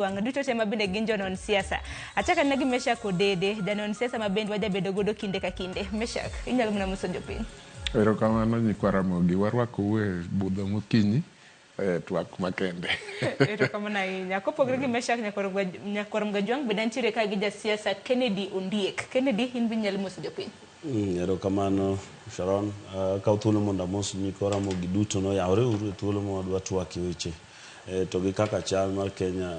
Wang' duto te ma bende gin jonon siasa. Achako anena gi Meshak Odede, janon siasa ma bende wajabedo godo kinde ka kinde. Meshak, inyalo mana moso jopiny. Erokamano nyikwa Ramogi, warwakou e budho mokinyi e twak makende. Erokamano ahinya. Kopogore gi Meshak Nyakwar Mgajwang' bende antiere ka gi jasiasa Kennedy Ondiek. Kennedy, in be inyalo moso jopiny. Erokamano Sharon. Akawo thuolo mondo amos nyikwa Ramogi duto noyawre uru e thuolo ma wadwa twak e weche to gi kaka chal mar Kenya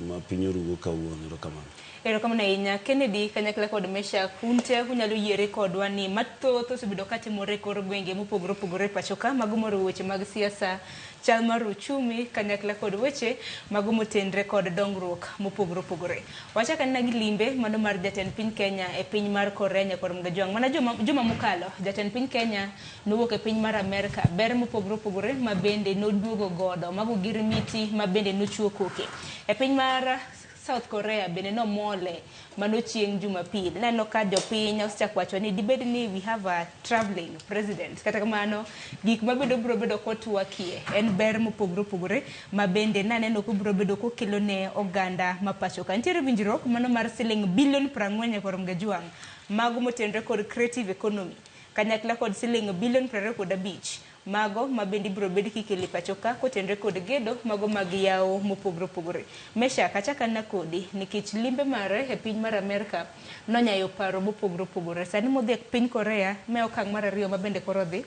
ma piny orugo kawuono. Erokamano. Erokamano ahinya Kennedy kanyakla kod Meshak, un te unyalo yiere kodwa ni mathoth osebedo katimore e kor gwenge mopogore opogore e pacho ka, mago moriwo weche mag siasa, chal mar uchumi kanyakla kod weche mago motenre kod dongruok mopogore opogore. Wachak anena gi limbe mano mar jatend piny Kenya e piny mar Korea Nyakwar Mgajwang'. Mana juma mokalo, jatend piny Kenya nowuok e piny mar Amerka, ber mopogore opogore ma bende noduogo godo, mago girmiti ma bende nochuo koke. E piny mar South Korea bende nomole mano chieng' Jumapil. Naneno ka jopiny osechako wacho ni dibed ni we have a travelling president. Kata kamano, gik mabende obiro bedo kotwakie en ber mopogore opogore ma bende naneno kobiro bedo kokelo ne oganda ma pacho ka. Nitiere winjruok mano mar siling bilion 40 Nyakwar Mgajwang' mago motenore kod creative economy kanyakla kod siling bilion 25 mago ma bende ibiro bed kikelo e pacho ka kotenore kod gedo mago mag yawo mopogore opogore. Meshak, achako anena kodi nikech limbe mare e piny mar Amerka nonyayo paro mopogore opogore. Sani modhi e piny Korea ma e okang' mar ariyo ma bende koro odhi,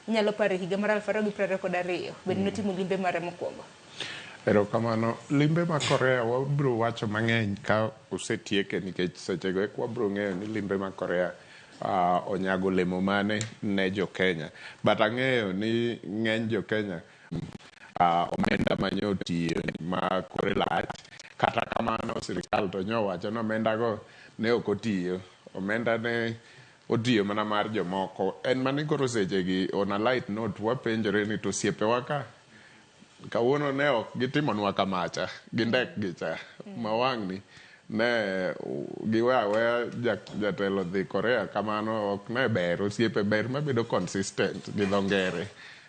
inyalo paro e higa mar 2022 bende notimo limbe mare mokwongo. Erokamano. Limbe ma Korea wabiro wacho mang'eny ka osetieke nikech sechego eka wabiro ng'eyo ni limbe ma Korea onyago olemo mane ne jo Kenya. But ang'eyo ni ng'eny jo Kenya omenda manyo otiyo ma kore lach. Kata kamano sirikal to nyowacho ni omenda go ne ok otiyo. Omenda ne otiyo mana mar jomoko. En mana ni koro sechegi on a light note wapenjore ni to osiepewa ka kawuono ne ok gitimonwa kamacha gi ndek gi cha ma wang'ni ne giwe aweya jatelo dhi Korea kamano ok ne ber. Osiepe ber mabedo consistent gi dho ngere.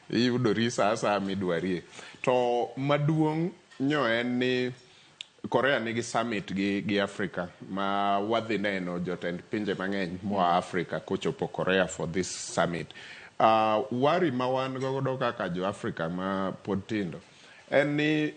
Iyudori sa asaya midwarie. To maduong' nyo en ni Korea nigi summit gi Africa ma wadhi neno jotend pinje mang'eny moa Africa kochopo Korea for this summit. Worry ma wan godo kaka jo Africa ma pod tindo en ni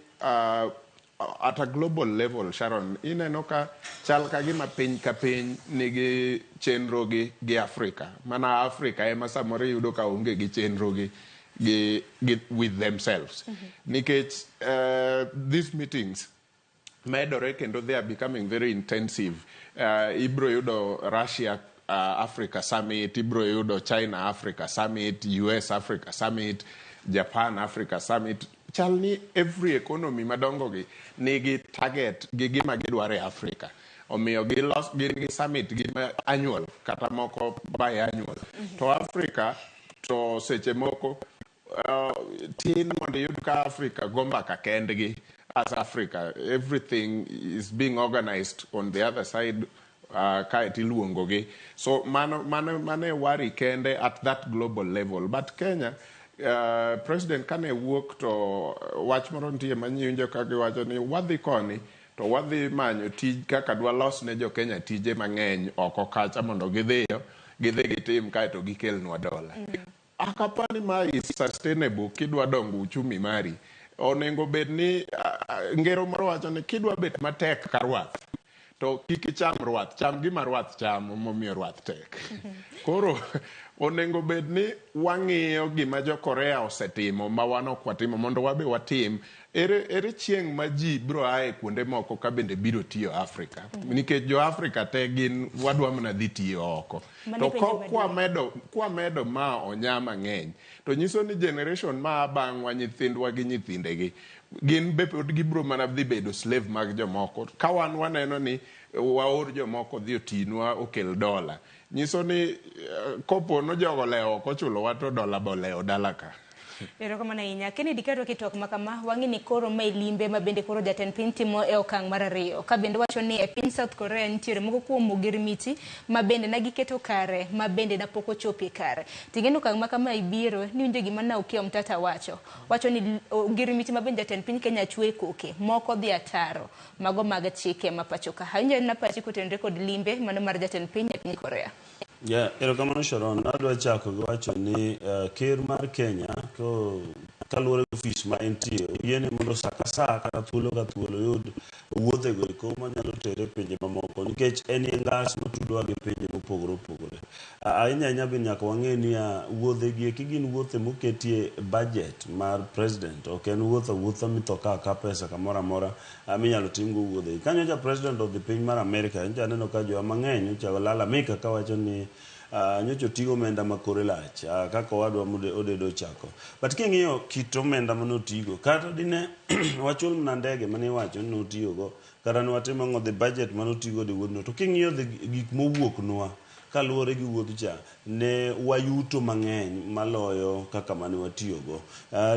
at a global level, Sharon, ineno ka chal ka gima piny ka piny nigi chenro gi gi Africa. Mana Africa ema samoro iyudo ka onge gi chenro gi with themselves. Nikech these meetings medore kendo they are becoming very intensive. Ibro yudo Russia Africa Summit, ibro yudo China Africa Summit, US Africa Summit, Japan Africa Summit. Chal ni every economy madongo gi nigi target gi gima gidwaro e Africa. Omiyo gilos gin gi summit gi ma annual kata moko biannual. To Africa to seche moko tin mondo iyud ka Africa go mbaka kendgi as Africa. Everything is being organized on the other side kaeto iluongo gi. So mano e worry kende at that global level. But Kenya, president kane wuok to wach moro nitie manyiwinjo ka giwacho ni wadhi koni to wadhi manyo tij kaka dwalos ne jo Kenya tije mang'eny oko kacha mondo gidhiyo gidhi gitim kaeto gikelnwa dola. Akapa ni ma is sustainable kidwa dongo uchumi mari. Onego bed ni ngero moro wacho ni kidwa bet matek ka rwath to kik icham rwath, cham gima rwath chamo momiyo rwath tek. Koro onego bed ni wang'iyo gima jo Korea osetimo ma wan ok watimo mondo wabe watim. Ere chieng' ma ji biro ae kuonde moko ka bende biro tiyo Afrika? Nikech jo Afrika te gin wadwa mana dhi tiyo oko. Mano To penjo maduong'. Kwamedo ma onya mang'eny to nyiso ni generation ma bang'wa nyithindwa gi nyithindegi gin be pod gibiro mana dhi bedo slave mag jomoko. Ka wan waneno ni waor jomoko dhi otinwa okel dola. Nyiso ni kopo no jogo olewo ok ochulowa to dola be olewo dala ka. Erokamano ahinya. Kennedy, ka twak ma kama, wang'e ni koro mae limbe ma bende koro jatend piny timo e okang' mar ariyo. Ka bende wacho ni e piny South Korea nitiere moko kuom ogirimiti ma bende ne giketo kare ma bende ne pok ochopie kare. Ting'e ni okang' ma kama ibiro ni winjo gima Naukia Omtata wacho. Wacho ni ogirimiti ma bende jatend piny Kenya chwe koke, moko dhi ataro. Mago mag chike ma pacho ka. Awinjo na pachi kotenore kod limbe mano mar jatend piny e piny Korea. Yeah, erokamano Sharon. Adwa chako gi wacho ni ker mar Kenya ko kaluwore gi ofis ma entie oyiene mondo sa ka sa kata thuolo ka thuolo yud wuodhego eko manyalo tere e pinje mamoko nikech en e ngas matudowa gi pinje mopogore opogore. Ahinya ahinya be nyaka wang'e niya wuodhe gi eki gin wuothe moketie budget mar president ok en wuoth awuotha mitho ka aka pesa kamoro amora minyalo timgo wuodhe. Ka nyocha president odhi piny mar Amerika nyocha aneno ka jowa mang'eny nyocha lalamika kawacho ni nyocha oting'o omenda ma kore lach kaka owadwa Odedo ochako. But king'iyo kit omenda mane otigo kata dine wachul mana ndege mane iwacho ni notiyogo kata ne watimo ang'o the budget mane otigo e wuodhno to king'iyo gik mowuok nwa kaluwore gi wuodh cha ne wayuto mang'eny maloyo kaka mane watiyogo.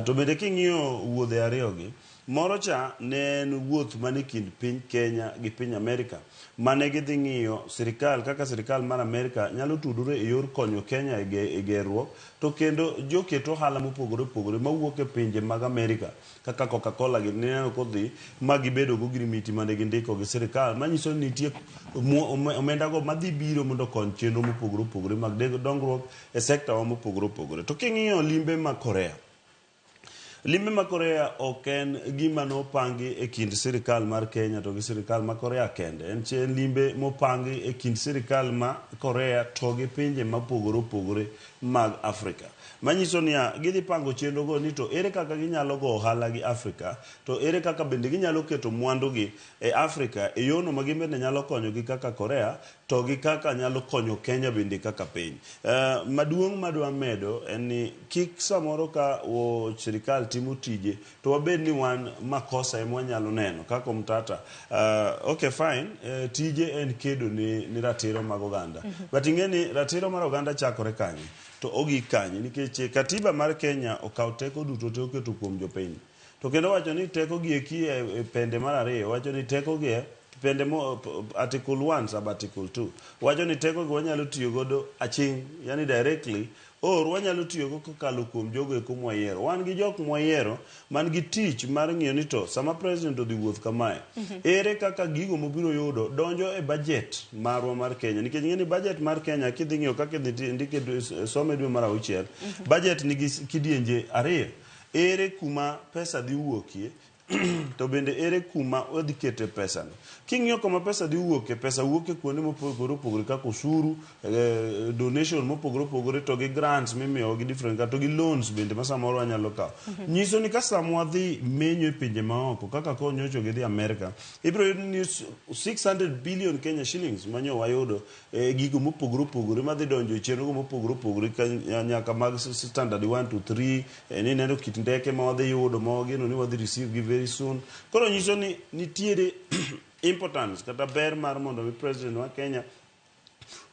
To bende king'iyo wuodhe ariyogi moro cha ne en wuoth mane kind piny Kenya gi piny Amerika mane gidhi ng'iyo sirikal kaka sirikal mar Amerika nyalo tudore e yor konyo Kenya e gerruok to kendo joket ohala mopogore opogore mawuok e pinje mag Amerika kaka Coca-Cola gi nineno kodhi ma gibedo go girimiti mane gindiko gi sirikal manyiso ni nitie omenda go madhi biro mondo okony chenro mopogore opogore mag dongruok e sekta wa mopogore opogore. To king'iyo limbe ma Korea, limbe ma Korea ok en gima nopangi e kind sirikal mar Kenya to gi sirikal ma Korea kende. En limbe mopangi e kind sirikal ma Korea to gi pinje mopogore opogore mag Afrika. Manyiso niya, gidhi pango chenro go ni to ere kaka ginyalo go ohala gi Afrika, to ere kaka bende ginyalo keto mwandu gi e Afrika e yono ma gin bende nyalo konyogi kaka Korea to gi kaka nyalo konyo Kenya bende kaka piny. Maduong' madwa medo en ni kik samoro ka sirikal timo tije to wabed ni wan makosa ema wanyalo neno kaka Omtata. Okay fine, tije en kedo ni ratiro mag oganda. But ing'e ni ratiro mar oganda chakore kanye to ogik kanye nikech katiba mar Kenya okawo teko duto te oketo kuom jopiny. To kendo wacho ni teko gi eki e pende mar ariyo wacho ni teko gi e pende mo article 1 sub article 2 wacho ni teko gi wanyalo tiyo godo aching' yani directly or wanyalo tiyo go kokalo kuom jogo eko mwayiero. Wan gi jok mwayiero man gi tich mar ng'iyo ni to sama president odhi wuoth kamae ere kaka gigo mobiro yudo donjo e budget marwa mar Kenya nikech ing'e ni budget mar Kenya kidhi ng'iyo kaka idhi ndike some dwe mar auchiel budget nigi kidienje ariyo. Ere kuma pesa dhi wuokie to bende ere kuma wadhi kete pesa no. King'iyo kama pesa dhi wuoke, pesa wuok e kuonde mopogore opogore kaka osuru, donation mopogore opogore to gi grants mimiyowa gi different to gi loans bende ma samoro wanyalo kawo. Nyiso ni ka sama wadhi menyo e pinje maoko kaka ko nyocha gidhi Amerika, ibiro yudo ni 600 billion Kenya shillings manyo wayudo e gigo mopogore opogore madhi donjo e chenro go mopogore opogore nyaka mag standard 1 to 3 ni neno kit ndeke ma wadhi yudo ma wageno ni wadhi receive gi very soon. Koro nyiso ni nitiere importance kata ber mar mondo mi president wa Kenya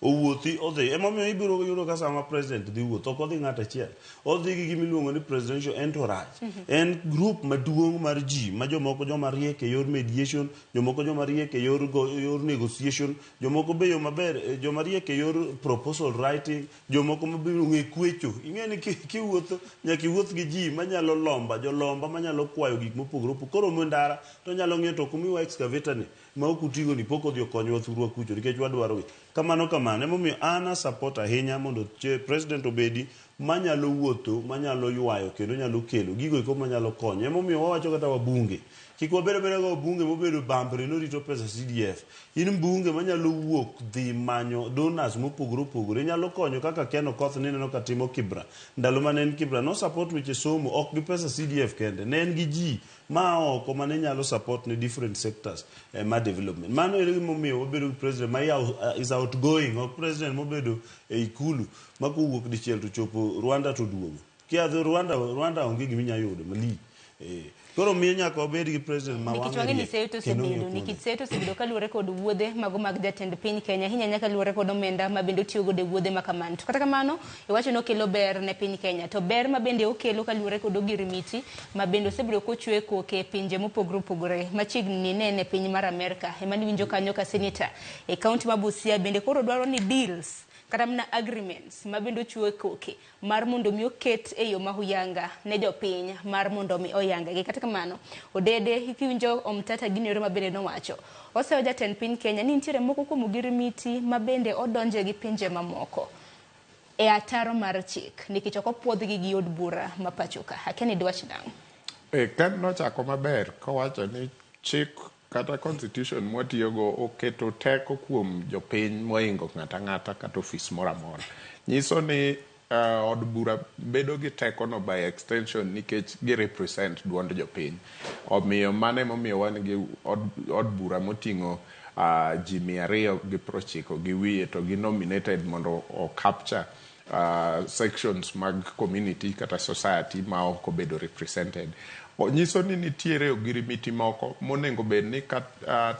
owuothi odhi. Emomiyo ibiro yudo ka sama president dhi wuoth ok odhi ng'ato achiel. Odhi gi gima iluongo ni presidential entourage. En group maduong' mar ji ma jomoko joma riek e yor mediation, jomoko joma riek e yor, yor negotiation, jomoko be yo maber, joma riek e yor proposal writing, jomoko mabiro ng'e kwecho. Ing'e ni kiwuotho nyaka iwuoth gi ji manyalo lomba, jolomba manyalo kwayo gik mopogore opogore. Koro mo ndara to nyalo ng'iyo to kumiwa excavator ni ma ok utigo ni pok odhi okonyowa thurwa kucho nikech wadwaro gi. Kamano kamano emomiyo an a support ahinya mondo president obedi manyalo wuotho, manyalo ywayo kendo nyalo kelo gigo eko manyalo konyo. Emomiyo wawacho kata wabunge, kik wabed abeda ga wabunge mobedo bambre norito pesa CDF. In mbunge manyalo wuok dhi manyo donors mopogore opogore nyalo konyo kaka Ken Okoth nineno ka timo Kibra. Ndalo mane en Kibra no support weche somo ok gi pesa CDF kende, ne en gi ji ma oko mane nyalo support ne different sectors mar development. Mano ere gimomiyo wabedo gi president ma is outgoing, ok president mobedo e ikulu ma kowuok dichiel to chopo Rwanda to duogo. Kia dhi Rwanda, Rwanda onge gima inyalo yudo malich. Koro miyo nyaka wabed gi president ma Nikech wang'e wang'e ni riek seyo to kendo osebedo, ong'eyo nikech kuonde. seyo to osebedo kaluwore kod wuodhe mago mag jatend piny Kenya, ahinya ahinya kaluwore kod omenda ma bende otiyo godo e wuodhe ma kamano. To kata kamano, iwacho ni okelo ber ne piny Kenya. To ber ma bende okelo kaluwore kod ogirimiti ma bende osebedo kochwe koke e pinje mopogore opogore. Machiegni ni ne en e piny mar Amerka. Ema niwinjo kanyo ka seneta e kaunti ma Busia bende koro dwaro ni deals kata mana agreements ma bende ochiwo koke mar mondo mi oket e yo ma huyanga ne jopiny mar mondo mi oyanggi. Kata kamano, Odede kiwinjo Omtata gini ero ma bende nowacho, oseyo jatend piny Kenya ni nitiere moko kuom ogirimiti ma bende odonje gi pinje mamoko e ataro mar chik nikech ok opuodhgi gi od bura ma pacho ka. Akia ni dwach nang'o? E, Ken nochako maber kowacho ni chik kata constitution mwatiyogo oketo teko kuom jopiny moingo ng'ato ang'ata kata ofis moro amora. Nyiso ni od bura bedo gi teko no by extension nikech gi represent duond jopiny. Omiyo mano emomiyo wan gi od bura moting'o ji 290 gi wiye to gi nominated mondo o capture sections mag community kata society ma ok obedo represented. Nyiso ni nitiere ogirimiti moko monego bed ni ka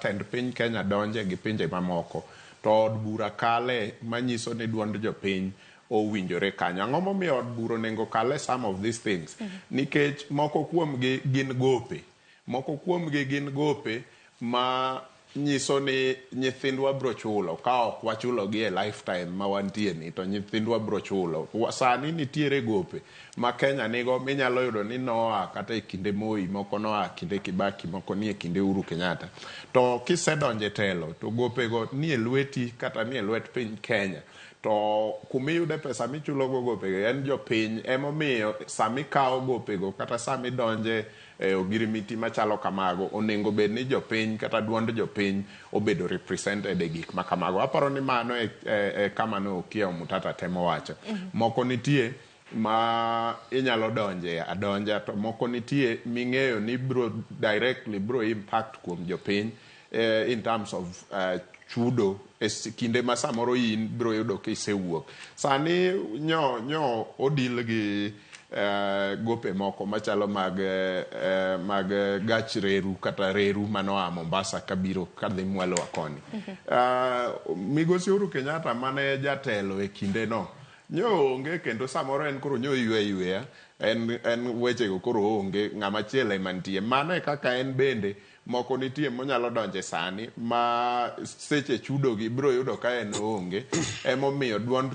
tend piny Kenya donje gi pinje mamoko to od bura kale manyiso ni duond jopiny owinjore kanyo. Ang'o momiyo od bura onego kale some of these things? Nikech moko kuomgi gin gope. Moko kuomgi gin gope ma nyiso ni nyithindwa bro chulo ka ok wachulogi e lifetime ma wantie ni to nyithindwa bro chulo. Sani nitiere gope ma Kenya nigo minyalo yudo ni noa kata e kinde Moi, moko noa kinde Kibaki, moko nie kinde Uhuru Kenyatta. To kisedonjo e telo to gopego nie lweti kata nie lwet piny Kenya. To kumiyude pesa michulogo gopego en jopiny emomiyo samikawo gopego kata samidonje e ogirimiti machalo kamago onego bed ni jopiny kata duond jopiny obedo represented e gik ma kamago. Aparo ni mano e kama ne Okiya Omtata temo wacho. Moko nitie ma inyalo donje adonja to moko nitie ming'eyo ni bro directly bro impact kuom jopiny in terms of chudo e kinde ma samoro in bro yudo kisewuok. Sani nyo odil gi gope moko machalo mag gach reru kata reru manoa Mombasa kabiro kadhi mwalo wa koni. Migosi Uhuru Kenyatta mane jatelo e kinde no nyo onge kendo samoro en koro nyo ywe yweya en wechego koro onge ng'ama chielo ema nitie. Mano e kaka en bende moko nitie monyalo donje sani ma seche chudogi biro yudo ka en onge. Emomiyo duond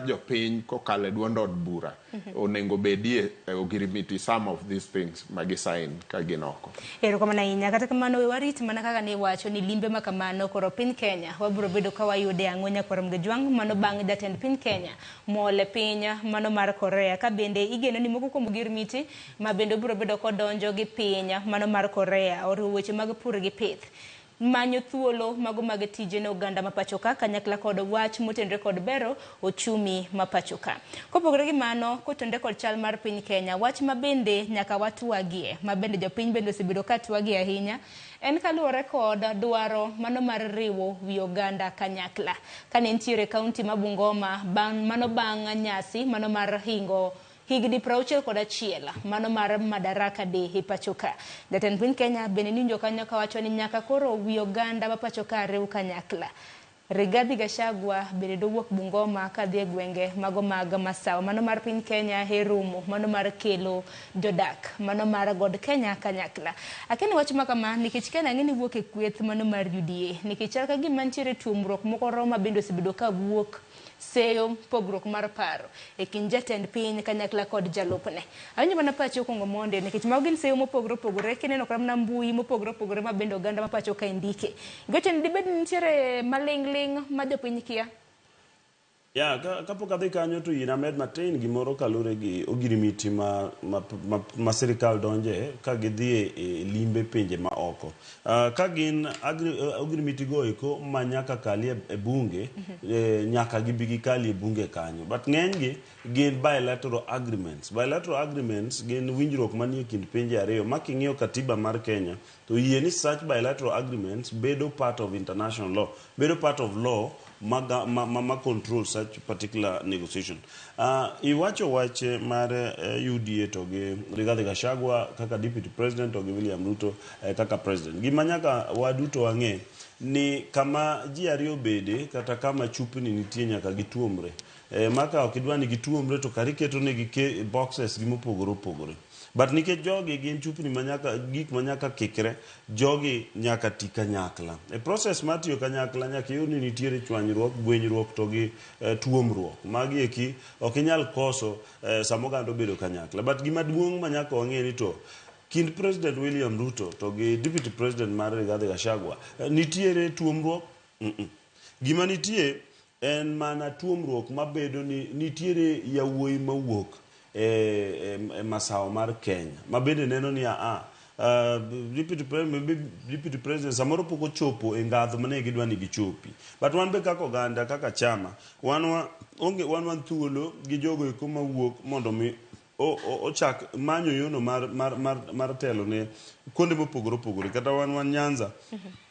jopiny kokalo e duond od bura onego bedie ogirimiti some of these things ma gi sign ka gin oko. Erokamano ahinya. Kata kamano we warit mana kaka ne iwacho ni limbe ma kamano koro piny Kenya wabiro bedo ka wayude ang'o nyakwar Mgejwang' mano bang' jatend piny Kenya mool e piny mano mar Korea ka bende igeno ni moko kuom ogirimiti ma bende obiro bedo kodonjo gi piny mano mar Korea oriwo weche mag pur gi pith manyo thuolo mago mag tije ne oganda ma pacho ka kanyakla kod wach motenore kod bero ochumi ma pacho ka. Kopogore gi mano, kotenore kod chal mar piny Kenya, wach ma bende nyaka watwagie, ma bende jopiny bende osebedo ka twagie ahinya, en kaluwore kod dwaro mano mar riwo wi oganda kanyakla. Kane nitiere kaunti ma Bungoma, mano bang' nyasi mano mar hingo higni 61 mano mar Madaraka Day e pacho ka. Jatend piny Kenya bende niwinjo kanyo kawacho ni nyaka koro wi oganda ma pacho ka riw kanyakla. Rigathi Gachagua bende dowuok Bungoma kadhi e gwenge mago mag Masawa mano mar piny Kenya e romo mano mar kelo jodak mano mar God Kenya kanyakla. Akia ni wach ma kama nikech Kenya ang'e ni wuok e kweth mano mar UDA nikech chal ka gima nitiere tuomruok moko ma bende osebedo ka wuok seyo pogruok mar paro e kind jatend piny kanyakla kod jalupne. Awinjo mana pachi okuongo monde nikech mago gin seyo mopogore opogore kineno kata mana mbui mopogore opogore ma bende oganda ma pacho ka ndike. Gocho ni dibed ni nitiere maling'ling' ma jopiny kia? Ya, kapok adhi kanyo to yie amed matin gimoro kaluwore gi ogirimiti ma sirikal donje ka gidhi e limbe pinje ma oko. Ka gin ogirimiti go eko ma nyaka kalie e bunge, nyaka gibi gikalie bunge kanyo. But ng'enygi gin bilateral agreements. Bilateral agreements gin winjruok manie kind pinje ariyo ma king'iyo katiba mar Kenya To yie ni such bilateral agreements bedo part of international law, bedo part of law ma control such particular negotiation. Iwacho wach mar UDA to gi Rigathi Gachagua kaka deputy president to gi William Ruto kaka president. Gima nyaka waduto wang'e ni kama ji ariyo bede kata kama chupni nitie nyaka gituomre. Maka ok idwa ni gituomre to kar iketo negi boxes gi mopogore opogore. But nikech jogi gin chupni manyaka gik manyaka kikre, jogi nyaka ti kanyakla. E process mar tiyo kanyakla nyaka iyud ni nitiere chwanyruok, gwenyruok to gi tuomruok. Magi eki ok inyal koso sama oganda obedo kanyakla. But gima duong' ma nyaka wang'e ni to kind President William Ruto to gi Deputy President mar Rigathi Gachagua nitiere tuomruok? Gima nitie en mana tuomruok mabedo ni nitiere yawuoyi mawuok e masawa mar Kenya ma bende neno ni deputy president samoro pok ochopo e ngadho mane gidwa ni gichopi. But wan be kaka oganda, kaka chama, wan wa, onge wan wan thuolo gi jogo eko mawuok mondo mi ochak manyo yono mar telo ne kuonde mopogore opogore. Kata wan Nyanza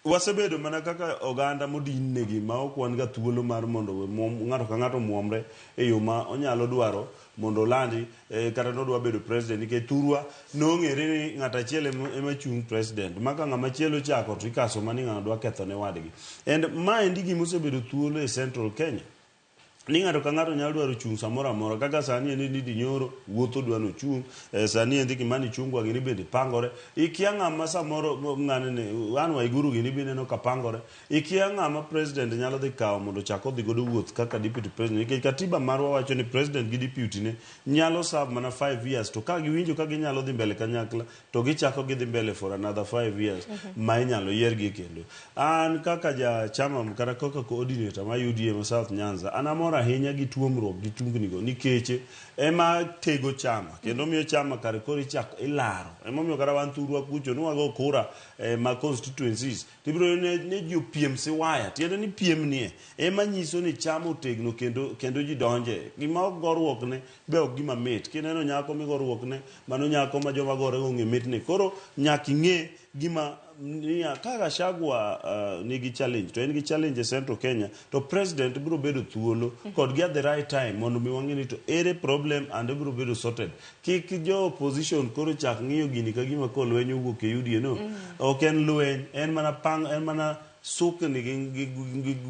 wasebedo mana kaka oganda modin negi ma ok wan ga thuolo mar mondo ng'ato ka ng'ato muomre e yo ma onyalo dwaro mondo olandi kata nodwa bedo president, nikech thurwa nong'ere ni ng'ato achiel ema chung' president ma ka ng'ama chielo chako to ikaso mana ni ng'ano dwa ketho ne wadgi. And maendi gima osebedo thuolo e Central Kenya ni ng'ato ka ng'ato nyalo dwaro chung' samoro amora, kaka sani endi Ndindi Nyoro wuotho dwa nochung', sani endi Kimani Ichung'wa gini bende pangore, ikia ng'ama samoro ng'ane ni Anne Waiguru gini be ineno ka pangore, ikia ng'ama president nyalo dhi kawo mondo ochak odhi godo wuoth kaka deputy president, nikech katiba marwa wacho ni president gi deputy ne nyalo serve mana 5 years, to ka giwinjo ka ginyalo dhi mbele kanyakla to gichako gidhi mbele for another 5 years ma inyalo yiergi kendo. An kaka ja chama kata kaka coordinator ma UDA ma South Nyanza, an amor ahinya gi tuomruok gi tungni go, nikech ema tego chama kendo miyo chama kare koro ichak ilaro. Emomiyo kata wan thurwa kucho nwago kura ma constituencies tibiro yudo ne ji opiem siwaya, tiende ni piem nie ema nyiso ni chama otegno kendo ji donje. Gima ok goruok ne be ok gima mit. Kineno nyako migoruok ne, mano nyako ma joma gore ong'e mitne. Koro nyaka ing'e gima niya, ka Gachagua nigi challenge to en gi challenge e Central Kenya, to president biro bedo thuolo kodgi at the right time mondo mi wang'e ni to ere problem and biro bedo sorted. Kik jo opposition koro chak ng'iyo gini ka gima ko lweny owuok e UDA, no. Ok en lweny, en mana pang, en mana sukni gi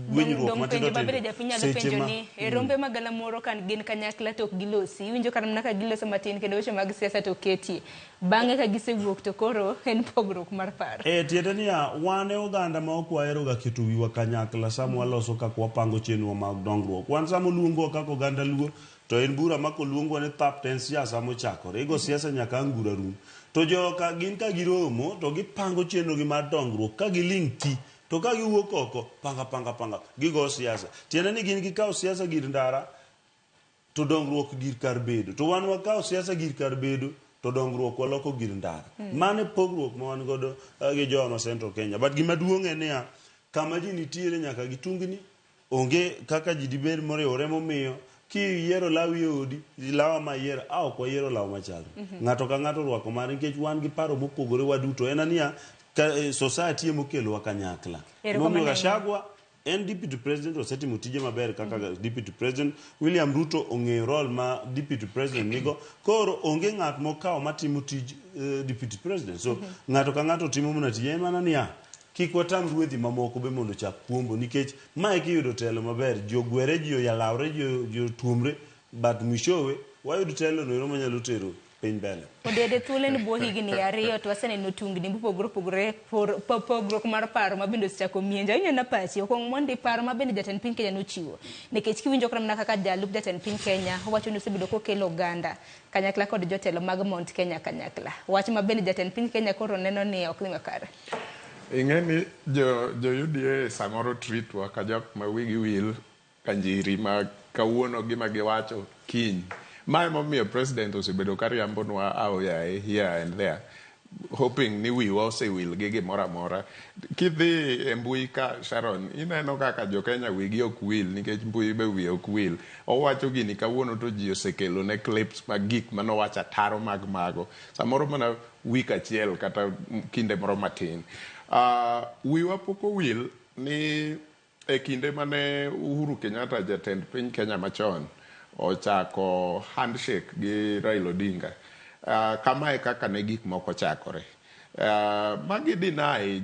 gwenyruok Dong' matindo penjo ma bende tindo. japiny nyalo Seche penjo ma ni e rombe mag galamoro ka gin kanyakla to ok gilosi, iwinjo kata mana ka giloso matin kendo weche mag siasa to ketie, bang'e ka gisewuok to koro en pogruok mar paro. Tiende niya, wan e oganda ma ok wahero ga keto wiwa kanyakla sama waloso kaka wapango chenro mag dongruok. Wan sama oluongwa kaka oganda Luo, to en bura ma koluongwa ni thap to en siasa mochakore. Igo siasa nyaka ang' bura rum. To joka gin ka giromo to gipango chenro gi mar dongruok ka giling' ti. To ka giwuok oko, panga panga panga, gigo siasa. Tiende ni gin gikawo siasa gir ndara, to dongruok gir kar bedo. To wan wakawo siasa gir kar bedo, to dongruok waloko gir ndara. Mano e pogruok ma wan godo gi jowa ma Central Kenya. But gima duong' en niya, kama ji nitiere nyaka gitungni, onge kaka ji dibed moriwore momiyo kiyiero lawi e odi, lawa ma ayiero, a ok wayiero law machalre. Ng'ato ka ng'ato orwako mare nikech wan gi paro mopogore waduto. En aniya, society emokelowa kanyakla. Erokamano Momiyo ahinya. Gachagua en deputy president, osetimo tije maber kaka deputy president. William Ruto ong'eyo role ma deputy president nigo. Koro onge ng'at mokawo matimo tij deputy president. So ng'ato ka ng'ato timo mana tije. En mana niya, kik watam ruedhi mamoko be mondo ochak kuombo, nikech mae kiyudo telo maber, ji ogwere, ji oyalawre, ji otuomre, but mwishowe wayud telo no ero manyalo tero piny mbele. Odede thuolo en bwo higni 2 to waseneno tungni mopogore opogore, pogruok mar paro ma bende osechako mienjo. Awinjo na pachi okuong mondi paro ma bende jatend piny Kenya nochiwo, nikech kiwinjo kata mana kaka jalup jatend piny Kenya owacho ni osebedo kokelo oganda kanyakla kod jotelo mag Mount Kenya kanyakla. Wach ma bende jatend piny Kenya koro neno ni ok dhi makare. Ing'e ni jo UDA samoro treat wa ka jok ma wigi wil kanjiri ma kawuono gima giwacho kiny. Ma emomiyo president osebedo ka riambonwa aoyaye here and there. hoping ni wiwa osewil gi gimoro amora. Kidhi e mbui ka Sharon, ineno kaka jo Kenya wigi ok wil nikech mbui be wiye ok wil. Owacho gini kawuono to ji osekelo ne clips mag gik manowacho ataro mag mago. Samoro mana week achiel kata kinde moro matin. Wiwa pok owil ni e kinde mane Uhuru Kenyatta jatend piny Kenya machon ochako handshake gi Raila Odinga, kamae kaka ne gik moko chakore. Magi deny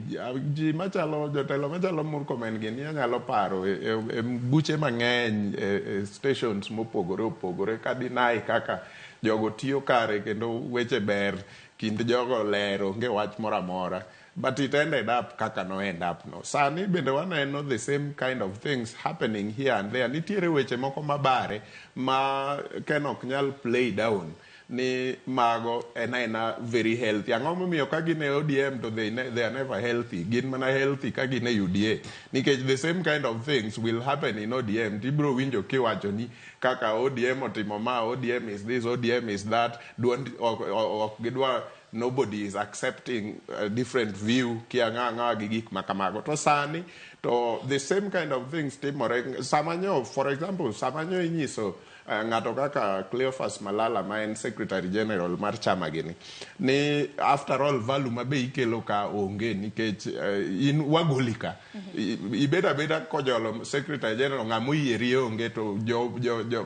ji machalo jotelo machalo Murkomen gini anyalo paro e buche mang'eny e stations mopogore opogore ka deny kaka jogo tiyo kare kendo weche ber kind jogo ler onge wach moro amora. But it ended up kaka no end up no. Sani bende waneno the same kind of things happening here and there. Nitiere weche moko mabare ma Ken ok nyal play down ni mago en aena very healthy. Ang'o momiyo ka gin e ODM to they are never healthy. Gin mana healthy ka gin e UDA. Nikech the same kind of things will happen in ODM. Tibiro winjo kiwacho ni kaka ODM otimo ma, ODM is this, ODM is that. Duond ok gidwa nobody is accepting a different view kia ng'a ng'a gi gik ma kamago. To sani to the same kind of things timore. Sama nyo, for example, sama nyo inyiso ng'ato kaka Cleophas Malala ma en Secretary General mar chama gini ni after all value ma be ikelo ka onge nikech in wagoli ka ibed abeda kojolo Secretary General ng'ama oyieri onge to jo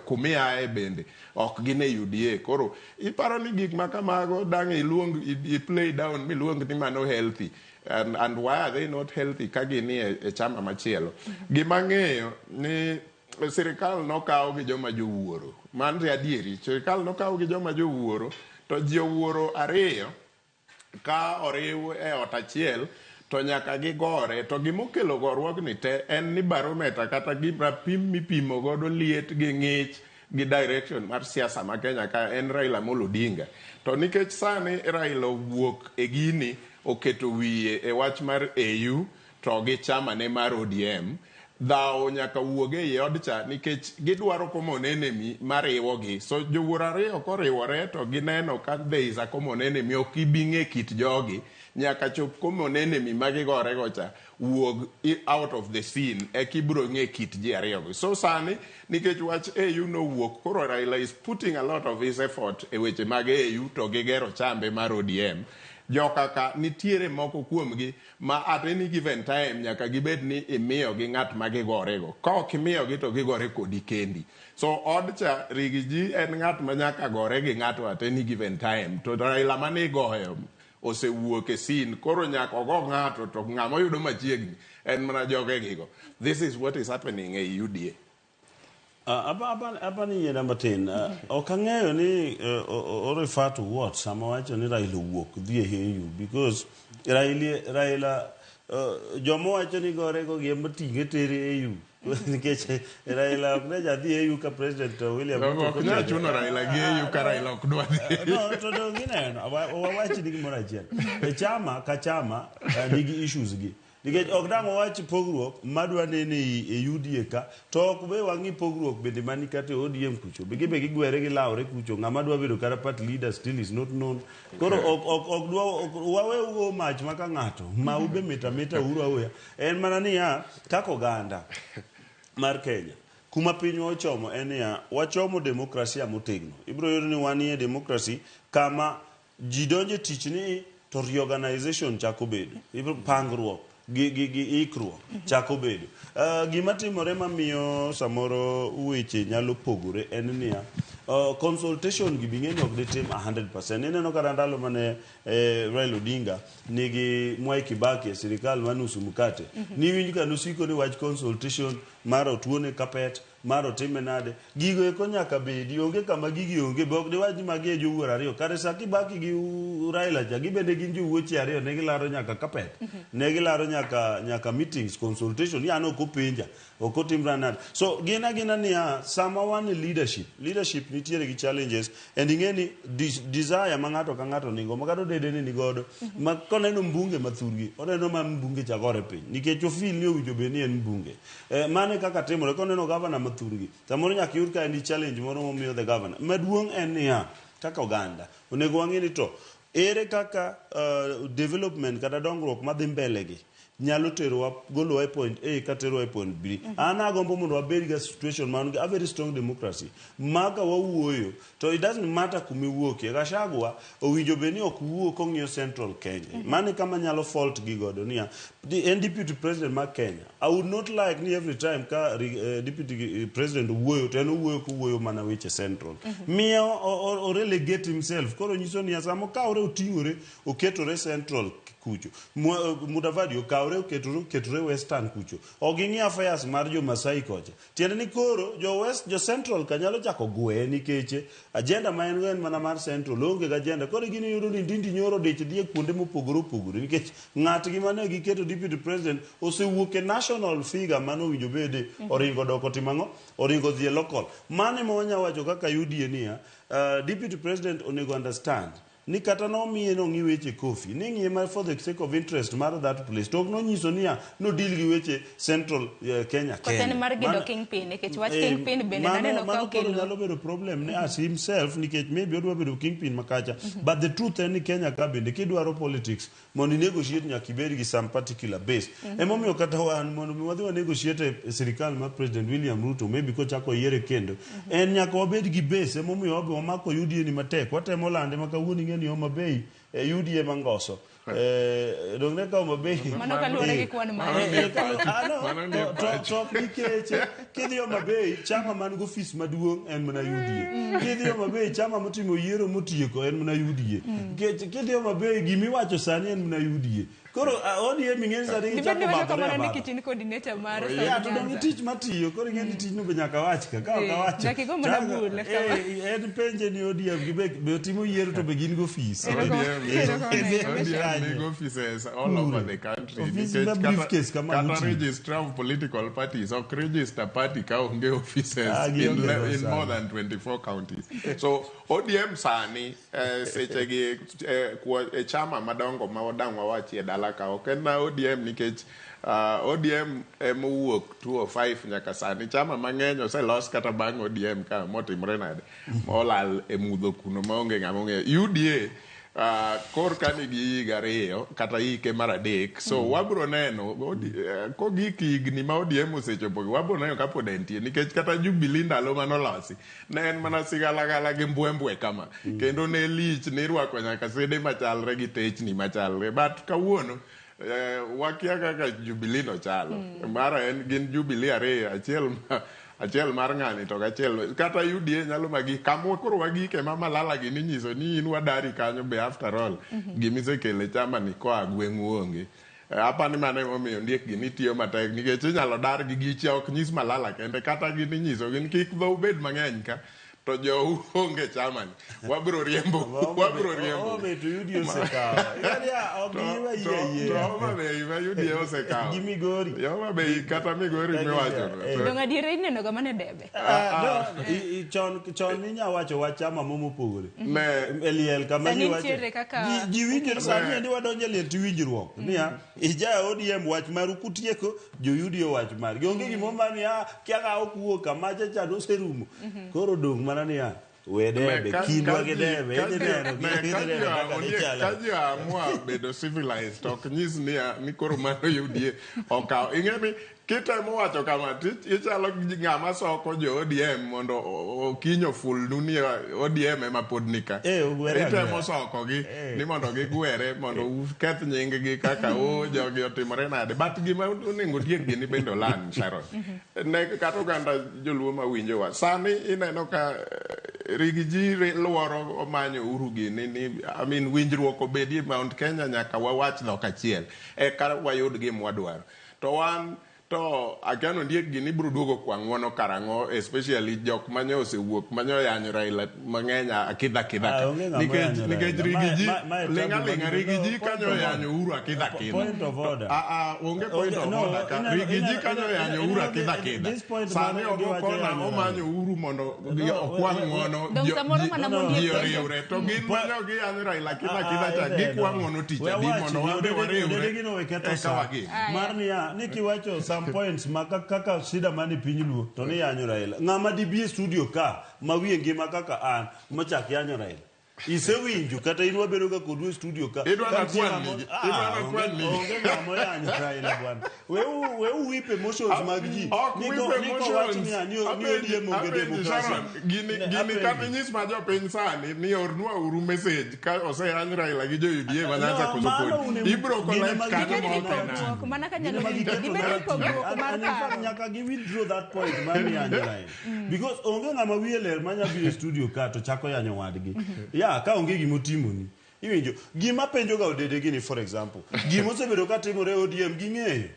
kumiaye bende ok gin e UDA. Koro iparo ni gik ma kamago dang' iluong i play down miluong ni mano healthy and why are they not healthy ka ginie e chama machielo. Gima ang'eyo ni sirikal nokaw gi joma jowuoro. Mano to adieri. Sirikal nokaw gi joma jowuoro to jowuoro ariyo ka oriw e ot achiel to nyaka gigore. To gimokelo goruogni te en ni barometer kata rapim mipimo godo liet gi ng'ich gi direction mar siasa ma Kenya ka en Raila Amolo Odinga. To nikech sani Raila owuok e gini oketo wiye e wach mar AU to gi chama ne mar ODM, dhawo nyaka wuog ei od cha nikech gidwaro common enemy mariwogi. So jowuoro ariyo koriwore to gineno ka there is a common enemy, ok ibi ng'e kit jogi nyaka chop common enemy ma gigore go cha wuog out of the scene eka ibiro ng'e kit ji ariyo go. So sani nikech wach AU nowuok, koro Raila is putting a lot of his effort e weche mag AU to gigero chambe mar ODM. Jokaka nitiere moko kuomgi ma at any given time nyaka gibed ni imiyogi ng'at ma gigorego. Ka ok imiyogi to gigore kodi kendi. So od cha Riggy G en ng'at ma nyaka gore gi ng'ato at any given time. To Raila mane igoyo osewuok e scene, koro nyaka ogo ng'ato to ng'ama oyudo machiegni en mana jogegigo. This is what is happening e UDA. Apa ni yienda matin. Ok ang'eyo ni o refer to what sama wacho ni Raila owuok dhi e AU because Raila joma wacho ni gore go gi ema ting'e tere AU nikech Raila ok ne jadhi AU ka President William Ruto Ok nyal chuno Raila gi AU ka Raila ok dwa dhi. No, to dong ineno, wawach ni gimoro achiel. E chama ka chama nigi issues gi. Nikech ok dang' wawach pogruok madwa nene e UDA ka, to ok be wang'i pogruok bende mani kata e ODM kucho. Be gibe gigwere gilawre kucho, ng'ama dwa bedo kata party leader still is not known. Koro ok dwa wawe ugo mach ma ka ng'ato, ma ube mita mita uru aweya. En mana niya, kaka oganda mar Kenya, kuma pinywa ochomo en niya, wachomo demokrasia motegno. Ibiro yudo ni wanie demokrasi kama ji donjo e tich ni to reorganization chako bedo. Ibiro pangruok gi ikruok chako bedo. Gima timore mamiyo samoro weche nyalo pogore en niya, consultation gi bing'e ni ok ditim 100%. Ineno kata ndalo mane Raila Odinga nigi Mwai Kibaki e sirikal mar nusu mkate. Niwinj ka nosiko ni wach consultation mar otuone kapet, mar otime nade. Gigo eko nyaka bedi, onge kama gigi onge, be ok diwach ni magi e jowuoro ariyo. Kare sa Kibaki gi Raila cha, gibende gin jowuoche ariyo, ne gilaro nyaka kapet, ne gilaro nyaka meetings, consultation, ni an ok openja, ok otimra nade. So gin agina niya, sama wan e leadership, leadership nitiere gi challenges, and ing'e ni desire ma ng'ato ka ng'ato nigo, ma kata odede ni nigodo, ma koneno mbunge ma thurgi, oneno ma mbunge cha gore piny, nikech ofil ni owinjo bed ni en mbunge. Mano e kaka timore, koneno governor ma thurgi, samoro nyaka iyud ka en gi challenge moro momiyo the governor. Maduong' en niya, kaka oganda, onego wang'e ni to Ere kaka development kata dongruok madhi mbele gi nyalo terowa golowa e point A katerowa e point B. An agombo mondo wabed ga situation man gi a very strong democracy ma ka wawuoyo to it doesn't matter kuma iwuokie. Gachagua owinjo bed ni ok wuo kong'iyo Central Kenya. Mano e kama nyalo fault gi godo niya, en deputy president mar Kenya. I would not like ni every time ka deputy president owuoyo to en owuoyo kowuoyo mana weche Central. Miye o relegate himself. Koro nyiso niya sama okawore oting'ore oketore Central kucho. Mudavadi okawore oketore Western kucho. Ok ging'i affairs mar jo Masai kocha. Tiende ni koro jo West, jo Central ka nyalo chako gweye nikech agenda ma en go en mana mar Central, oonge gi agenda. Koro gini yudo ni Ndindi Nyoro odich dhi e kuonde mopogore opogore nikech ng'atgi mane giketo deputy president osewuok e national figure mane owinjo bede oringo dok otimo ang'o? Oringo dhi e local. Mano ema wanya wacho kaka UDA niya, deputy president onego understand ni kata nomiye nong'i weche Kofi, ni ng'iye mar for the sake of interest mar that place. To ok nonyiso niya nodil gi weche Central Kenya Koso en kende. mar gedo Mano- kingpin nikech wach kingpin bende naneno ka mano koro okelo nyalo bedo problem ne as himself nikech maybe odwa bedo kingpin makacha. But the truth en ni Kenya ka bende kidwaro politics mondo i negotiate nyaka ibed gi some particular base. Emomiyo kata wan mondo mi wadhi wa negotiate e sirikal mar President William Ruto maybe kochako yiere kendo en nyaka wabed gi base. Emomiyo wabe wamako UDA ni matek, watemo lande ma kawuono ing'e ni Homa Bay UDA mangoso. Dong ne ka Homa Bay Mano kaluwore gi kwan mare. Ah, no, Mano nie pacho. To ok nikech kidhi Homa Bay chama man gi ofis maduong' en mana UDA. Kidhi Homa Bay chama motimo yiero motieko en mana UDA. Nikech kidhi Homa Bay gimiwacho sani en mana UDA. Koro ODM ing'e sani Dibed gichako ni wacho badhore kamano abadha. nikech in coordinator mar Oye. South Ya, to dong' Nyanza. tich matiyo koro ing'e ni tijno be nyaka wach ka ka ok awacho. Nyaka igo mana Chako- bul kama. En penje ni ODM gi be otimo yiero to be gin gi ofis. ODM Erokamano. ODM nigi offices all over the country. Office Nikech ma briefcase kama kata moting'o. registrar of political parties ok register party ka onge offices Ah, gionge go in sana. more than 24 counties. So ODM sani sechegi e chama madongo ma wadang' wawachie e dala ka ok en na ODM nikech ODM emowuok 205 nyaka sani chama mang'eny oselos kata bang' ODM ka motimre nade molal e mudho kuno maonge ng'ama ong'eyo. UDA korka nigi higa 2 kata hike mar 3 so wabro neno kogik higni ma ODM osechopo wabro neno kapod entie nikech kata Jubilee ndalo manolosi ne en mana sigalagala gi mbwembwe kama kendo ne lich nirwako nyaka sede machalre gi techni machalre but kawuono wakia kaka Jubilee no chalo mara en gin Jubilee 2 achiel mar ng'ani to gachiel kata UDA nyalo magi kama koro wagike ma Malala gi ninyiso ni in wadari kanyo be after all gimisekele chama ni koa gweng'u onge. Apani mano emomiyo ondiek gi nitiyo matek nikech inyalo dar gi gicha ok nyis Malala kende kata gin inyiso gin kik dhou bed mang'eny ka to jou onge chamani wabiro riembo wabiro riembo Homa Bay to UDA osekawo. Ing'e niya, ok giwe yie to yie. Homa Bay ma UDA osekawo Gi Migori. Homa Bay kata Migori miwacho no. Dong' adiera ineno ga mana e debe. Ah, no, chon inya wacho wach chama mo mopogore. Ne E liel kama Sani ji wacho. nitiere kaka- Ji winjo sani endi wadonjo e liel tiwinjruok. Niya, ija ODM wach maru kutieko, jo UDA wach margi. Onge gimoro mar niya, kia ka ok wuok kamacha cha noserumo. Koro dong' mana niya, we debe, kindwa gi debe, idhi neno, idhi neno kaka dhi chalo. Ka ji amua bedo civilized ok nyis ni koro mano UDA okawo. Ing'e ni kitemo wacho kama ichalo ng'ama soko jo ODM mondo okiny ofulnu ni ODM ema pod nika. Ogwere Itemo agwera. sokogi ni mondo gigwere mondo uketh nying gi kaka o jogi otimore nade. But gima onego tiek gini bende olan Sharon. Ne kata oganda joluo mawinjowa sani ineno ka rigi ji luoro omanyo Uhuru gini ni I mean winjruok obedie Mount Kenya nyaka wawach dhok achiel eka wayud gima wadwaro. To wan to akia ni ondiek gini biro duogo kwa ng'uono karang'o especially jok manyo osewuok manyo yanyo Raila mang'eny akidha akidha Ah, ka. onge ng'ama Nikech oyanyo nikech Raila. rigi ji Mae ling'a tabu ling'a mag- rigi ji No, kanyo point of oyanyo order. Uhuru akidha akidha. Point of order. Ah, onge point of No, order ka. Rigi ji kanyo oyanyo Uhuru akidha akidha. this point Sani mano ogo giwacho kona yanyo omanyo Uhuru mondo No, okwa ng'uono Dong' samoro mana ji mondiek oriwre to gin manyo giyanyo Raila akidha akidha cha gikwa ng'uono tich We adi awach mondo ni wan be wariwre odede gino we ketho eka sa. wagim. Mar niya, ni kiwacho some points ma kaka shida mani piny Luo to ni yanyo Raila. Ng'ama dibi e studio ka ma wiye ngima kaka an mochak yanyo Raila. Isewinjo kata in wabedo ga kodu e studio ka. Idwa Ka nitie nakwan ng'ama- nigi. Ah, Idwa nakwan onge nigi. onge ng'ama oyanyo Raila bwana. Weu weu whip emotions mag ji. Ok Niko whip niko wach emotions. niya ni ni Apenji, ODM onge apenji demokrasia. Sharon, gini Ne, gini apenji. kata inyis ma jopiny sani ni ornwa uru message ka oseyany Raila gi jo UDA ma Nyanza No, koso mano podi. une- Ibro gine collect ma kanyo Dibed ma ni ok en pogruok mana ka nyalo Gine ma winjo. giketo Dibed ni narrative. pogruok And- mar and in fact, paro. nyaka gi withdraw that point mar yanyo Raila. Because onge ng'ama wiye ler manya biro e studio ka to chako yanyo wadgi. Ya, ka onge gimotimoni. Iwinjo, gima penjo ga odede gini for example, gima osebedo ka timore e ODM ging'eyo.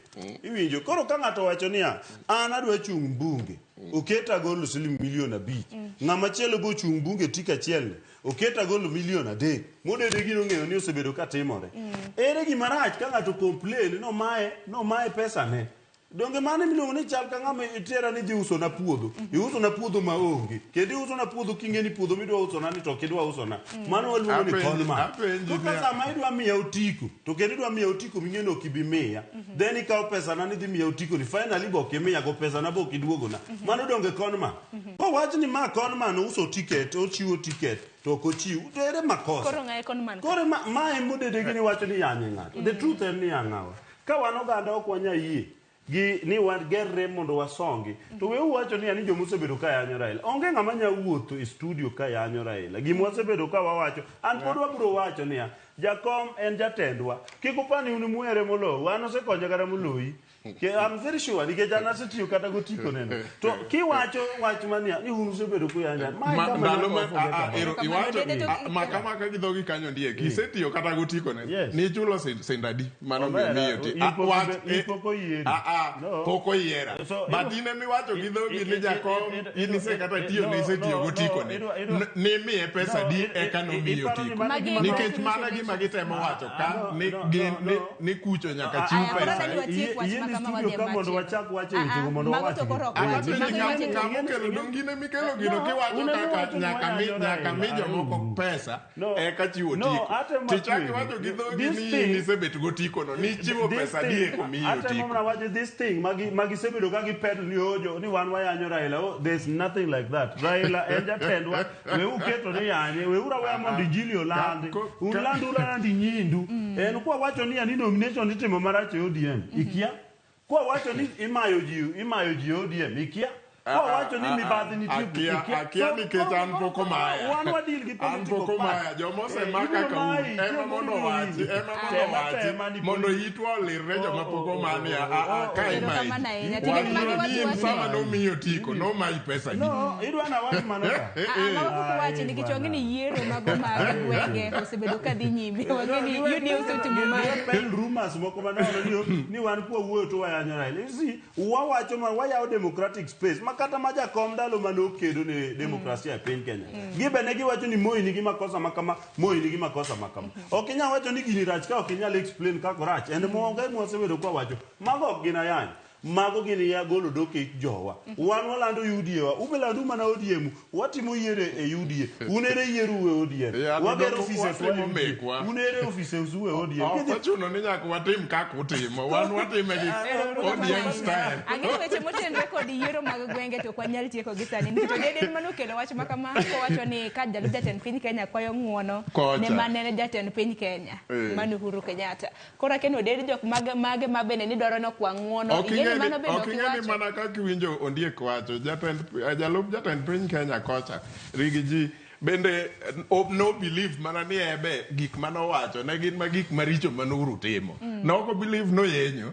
Iwinjo, koro ka ng'ato owacho niya, an adwa chung' bunge, oketa golo siling milion 5. Ng'ama chielo be ochung' bunge tik achiel ni, oketa golo milion 3. Modede gino ong'eyo ni osebedo ka timore. Ere gima rach ka ng'ato complain nomaye, nomaye pesa ne. Donge mano miluongo ni chal ka ng'ama itera ni dhi usona puodho. Iusona puodho ma onge. Kendo iusona puodho king'e ni puodho midwa usona ni to ok idwa usona. Mano waluongo ni Apenji- con man. apenji To ka niya- sama idwa miya otiko, to kendo idwa miya otiko ming'e ni ok ibi miya. Then ikawo pesana ni idhi miya otiko ni finally be ok imiya go pesana be ok iduogona. Mano donge con man. Kowach ni ma con man ouso ticket, ochiwo ticket, to ok ochiw. To ere makosa? Koro ng'aye con man. Koro ma, mae modede gini wacho ni yanye ng'ato. The truth en ni yang'awa. Ka wan oganda ok wanya yie gi ni wagerre mondo wasongi. To we uwacho ni ani joma osebedo ka yanyo Raila. Onge ng'ama nya wuotho e studio ka yanyo Raila. Gima wasebedo ka wawacho, an pod wabiro wacho niya, jakom en jatendwa. Kik upani un muhere moloyo, wan osekonyo kata moloyi. I'm very sure nikech an asetiyo kata gotiko neno. To kiwacho wach mania ni un usebedo kuyanyo. Mae Ma- kama ndalo nyaka ma waforget ah, ah, about. ero, Kamano, iwacho dede to- ah, maka maka gi dhogi kanyo ndiek isetiyo kata gotiko ne Yes. nichulo sendadi mano miyo Omera, miyo ti in Ah, pok wach ibe- in pok oyieri. ah, ah, No. pok oyiera So, but idwa- in emiwacho gi dhogi ni jakom in ise kata tiyo no, ne isetiyo no, gotiko no, ne nimiye pesa No, di eka nomiyi iparo ni otiko mano Magi gima- nikech mano gima gitemo wacho ka no, ni no, gin no, ni no. ni kucho nyaka Ah, chiw Aya, koro pesa adwa watiek wach Yie ma ni kama studio wadhi e ka mondo machielo. wachak wacho Ah, wechego ah, mondo mago wawach to gi. koro ok Ah, wachi. apenji Mago ng'ama iwacho ng'ama okelo dong gine mikelo gino No, kiwacho une kaka muwacho ni nyaka mi wayanyo nyaka mi Raila, jomoko aibu. pesa No. eka chiwo No, otiko atemo tichak akwedi. iwacho gi dhogi This ni thing- in isebet gotiko no nichiwo This pesa thing- di eko miyi atemo otiko mana wacho this thing magi magisebedo ka gipedl ni ojo ni wan wayanyo Raila. Oh, there's nothing like that. Raila en jatendwa. We uketo ni yanye. We ura weya mondo injili olandi. Un land ulandi nyindu. En kwa wacho ni ani nomination itimo marach e ODM. Ikia? Kwa wacho ni imayo ji, imayo ji e ODM. Ikia? Kwa wacho ni mibadhi nitie. Akia ikia? akia So, nikech an pok omaya. Wan wadil gi An political pok omaya. party. Joma Eh, osemaka ibiro ka un mayi, ema chieng' mondo moro owachi, ibiro ema mondo Tema, owachi tema ni mondo politi- itwa olirre joma pok Oh, oh, omani oh, a a ka oh, imayi. Erokamano ahinya. Ting'eni magi Wach watu ni wacho. sama nomiyi otiko nomayi pesa di. No, idwa na wach mano ka. Ah, ah, mago pok wachi nikech wang'e ni yiero mago mag gwenge osebedo ka dhi nyime. Wang'e ni UDA osetimo mare. Pel rumors moko manono ni ni wan kwa wuoyo to wayanyo Raila. You see, wawacho ma wayawo democratic space ma kata ma jakom ndalo mane okedo ne demokrasia e piny Kenya. Gibe ne giwacho ni Moi nigi makosa ma kama, Moi nigi makosa ma kama. Ok inyal wacho ni gini rach ka ok inyal explain kaka orach. En monge mwasebedo kwa wacho. Mago ok gin ayany. Mago gin ya golo dok e jowa. Wan walando UDA wa. Ube landu mana ODM. Watimo yiero e UDA. Un ere yiero e ODM. Yeah, to Wagero dok offices wa watimo UDA. mekwa. Un ere offices u e ODM. Ok Kidhi- ochuno ni nyaka watim kaka utimo. Wan watime gi ODM style. Ang'e ni weche motenre kod yiero mag gwenge to ok wanyal tieko gi sani nikech Odede mane okelo wach ma kama kowacho ni ka jalup jatend piny Kenya kwayo ng'uono Kocha. ne mane en jatend piny Kenya Eh. mane Uhuru Kenyatta. Koro akia ni Odede jok mage mage ma bende ni dwaro nokwa ng'uono. Ok Ing'e ni ing'e mano ni bende ok ok ing'e ni iwacho. mana kaka iwinjo Ondiek wacho jatend jalup jatend piny Kenya kocha Riggy G bende no believe mana ni ebe gik manowacho ne gin ma gik maricho mane Uhuru timo. Ne ok believe noyenyo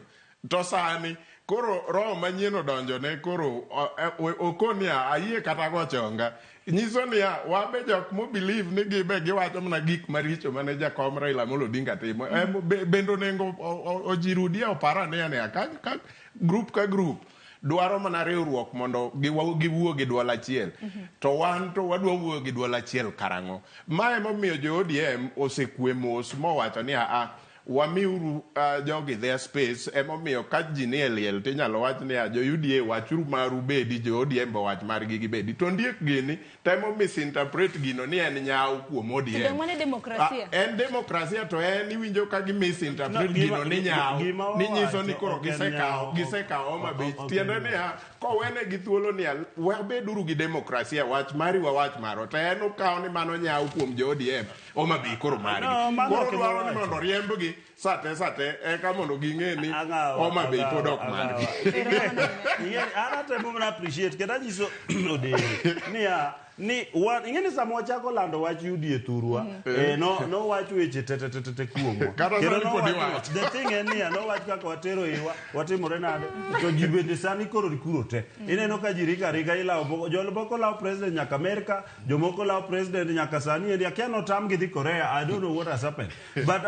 to sani koro roho manyien odonjone koro okonia ayie kata go chonga nyiso niya wabe jok mo believe ni gibe giwacho mana gik maricho mane jakom Raila Amolo Odinga timo. Bende onego ojirudia opar ane niya ka group ka group dwaro mana riwruok mondo giwuo gi duol achiel to wan to wadwa wuoyo gi duol achiel karang'o mae emomiyo jo ODM osekwe mos mowacho ni aa Wamiuru jogi their space emomiyo ka ji nie liel to inyalo wach niya jo UDA wachuru maru bedi jo ODM be owach margi gibedi. To ondiek gini temo misinterpret gino ni en nyawo kuom To ODM. dong' mano e demokrasia. Ah, en demokrasia to en iwinjo ka gi misinterpret No, gima- gino ni nyawo gima ni nyiso ni wawacho koro ok en gisekawo nyawo, gisekawo Homa Bay. ok en Tiende nyawo. niya kowenegi thuolo niya wabeduru gi demokrasia wach mari wawach marwa to en okawo ni mano nyawo kuom jo ODM Homa Bay koro margi. No, mano Koro ok dwaro ni giwacho. mondo riembgi sate sate eka mondo ging'e ni Ang'awa, Homa Bay pod ang'awa, ok margi. ang'awa. Ing'e- an atemo mana appreciate kendo anyiso Odero niya ni wan ing'e ni sama wachako lando wach UDA thurwa no nowach weche te te te te te kuomwa. Kata Kendo sani pod nowach- iwacho. The thing en niya nowach kaka watero iwa watimore nade to ji bende sani koro ni kuro te. Ineno ka ji riga riga ilawo moko jomoko lawo president nyaka Amerika jomoko lawo president nyaka sani endi akia notamgi dhi Korea I don't know what has happened but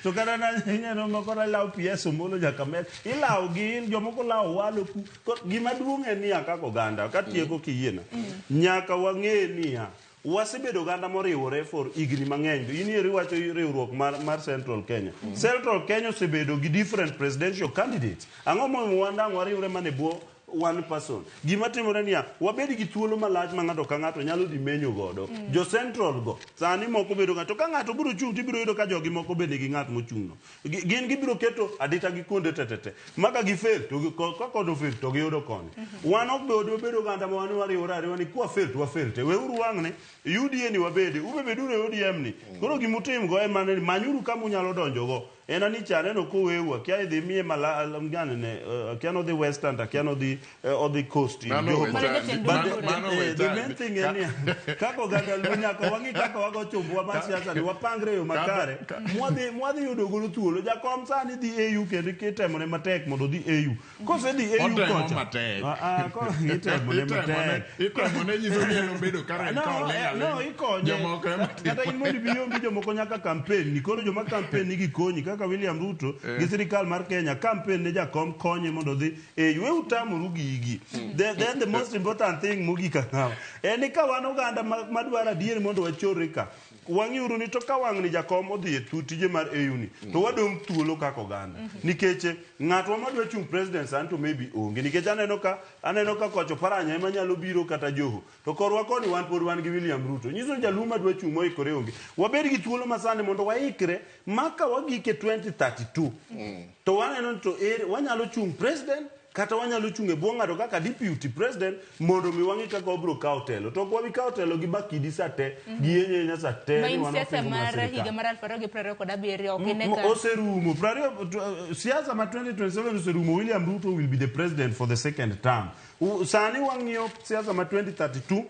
to kata na ineno moko lawo PS Omolo nyaka Amerika ilawo gi jomoko lawo walo ku gima duong' en niya kaka oganda katieko kiyiena nyaka wang'e niya wasebedo oganda moriwore for higni mang'eny in eri iwacho riwruok mar Central Kenya Central Kenya osebedo gi different presidential candidates ang'o momiyo wan dang' wariwre mana e bwo one person gima timore niya wabed gi thuolo malach ma ng'ato ka ng'ato nyalo dhi menyo godo jo Central go sani moko bedo ga to ka ng'ato biro chung' tibiro yudo ka jogi moko bende gi ng'at mochung' no gin gibiro keto adita gi kuonde te te te ma ka gifail to ka kod ofail to giyudo koni wan ok be wabedo oganda ma wan wariwore ariwa ni kwa fail to wafail te weuru wang'ni UDA ni wabede ube beduru e ODM ni koro gimutim go ema ni manyuru kama unyalo donjo go en ani cha aneno koweu akia idhi miye mala ngane ne akia nodhi Western akia nodhi odhi Coast in Mano Joho. we Mano chandi. jatend But Mano- Mano we the main chandi. thing en niya kaka oganda luo nyaka wang'i kaka wago chumbwa mar siasa ni wapangre e yo makare mwadhi yudo godo thuolo jakom sani dhi AU kendo itemone matek mondo odhi AU kosedhi AU Otemo kocha matek. Itemone matek Itemone nyiso ni en obedo karen No, ka oling' no, aling'. ikonye. Jomoko ema timo. Kata in mondo ibi yombi jomoko nyaka campaign ni koro joma campaign ni gikonyi kaka William Ruto gi sirikal mar Kenya campaign ne jakom konye mondo odhi AU we utamoru gigi then the most important thing mogik ang'awa en ni ka wan oganda madwaro adier mondo wachorre ka wang'iuru ni to ka wang'ni jakom odhi e tije mar AU ni to wadong' thuolo kaka oganda nikech ng'atwa madwa chung' president sani to maybe onge nikech aneno ka kocho Paranya ema nyalo biro kata Joho to korwa koni wan pod wan gi William Ruto nyiso ni jaluo madwa chung' moikore onge wabed gi thuolo masani mondo waikre ma ka wagik e 2032 to waneno ni to ere wanyalo chung' president kata wanyalo chung' e bwo ng'ato kaka deputy president mondo mi wang'i kaka wabiro kawo telo to ok wabi kawo telo gi bakidi sa te gi yenyo yenya sa te Ma ni in wan siasa wapingo mana mar higa sirikal. mar 2027 ok ine ka Oserumo siasa ma 2027 oserumo William Ruto will be the president for the second term sani wang'iyo siasa ma 2032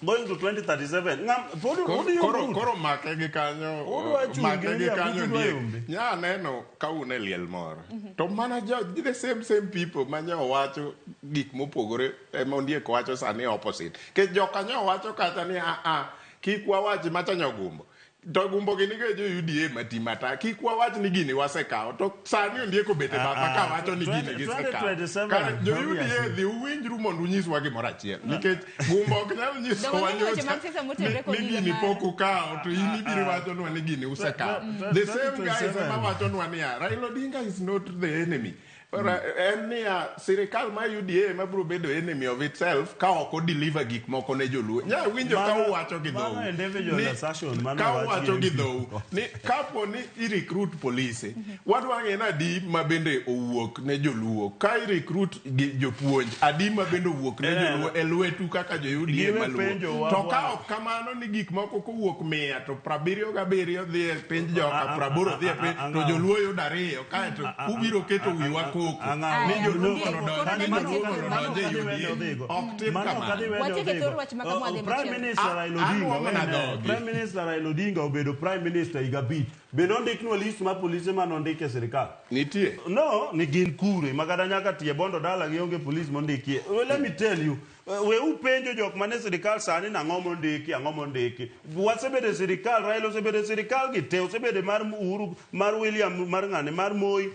going to 2037 ng'am pod udhi yombo Koro Ruto. koro make gi kanyo Odwa chung' make gi gi William kanyo Ruto dwa ndiek. yombe. Nya aneno ka un e liel moro to mana jo the same same people ma nyo wacho gik mopogore ema ondiek wacho sani opposite. Nikech joka nyo wacho kata ni a a kik wawach macha nyogumbo. To gumbo gi nigo e jo UDA mati mata kik wawach ni gini wasekawo to sani ondiek obet e batha ka wacho ni gini gisekawo. 2027, Kare jo UDA obviously. dhi uwinjru mondo unyiswa gimoro achiel nikech gumbo ok nyal nyisowa Donge weche nyocha mag siasa motenore kod ni higa gini mar- pok ukawo to in ibiro wachonwa ni gini usekawo. The same guys ema wachonwa niya Raila Odinga is not the enemy. En niya sirikal mar UDA ema biro bedo enemy of itself ka ok o deliver gik moko ne joluo. Nya winjo ka uwacho gi dhou. Mano individual assertion, mano Ka wach uwacho gi gi dhou ni kapo ni i recruit polise wadwa ng'e ni adi ma bende owuok ne joluo ka i recruit gi jopuonj adi ma bende owuok ne joluo e lwetu kaka jo UDA Giwe maluo penjo wa to ka bwana. ok kamano ni gik moko kowuok 100 to 77 dhi e piny joka 80 dhi e piny to joluo yudo ariyo kaeto ubiro keto wiwa koko ni joluo mondo odonj ni joluo mondo odonj e UDA ok tim kamano. Watiek e thor wach ma kama wadhi Prime machielo. Minister Raila Odinga Anwang'o na wene, dhogi. Prime Minister Raila Odinga obedo Prime Minister higa abich be nondiknwa list mar polise manondik e sirikal nitie no ni gin kure ma kata nyaka tie bondo dala gi onge polis mondikie well, let me tell you we upenjo jok mane sirikal sani nang'o mondiki ang'o mondiki wasebedo e sirikal Raila osebedo e sirikal gi te osebedo mar Uhuru mar William mar ng'ane mar Moi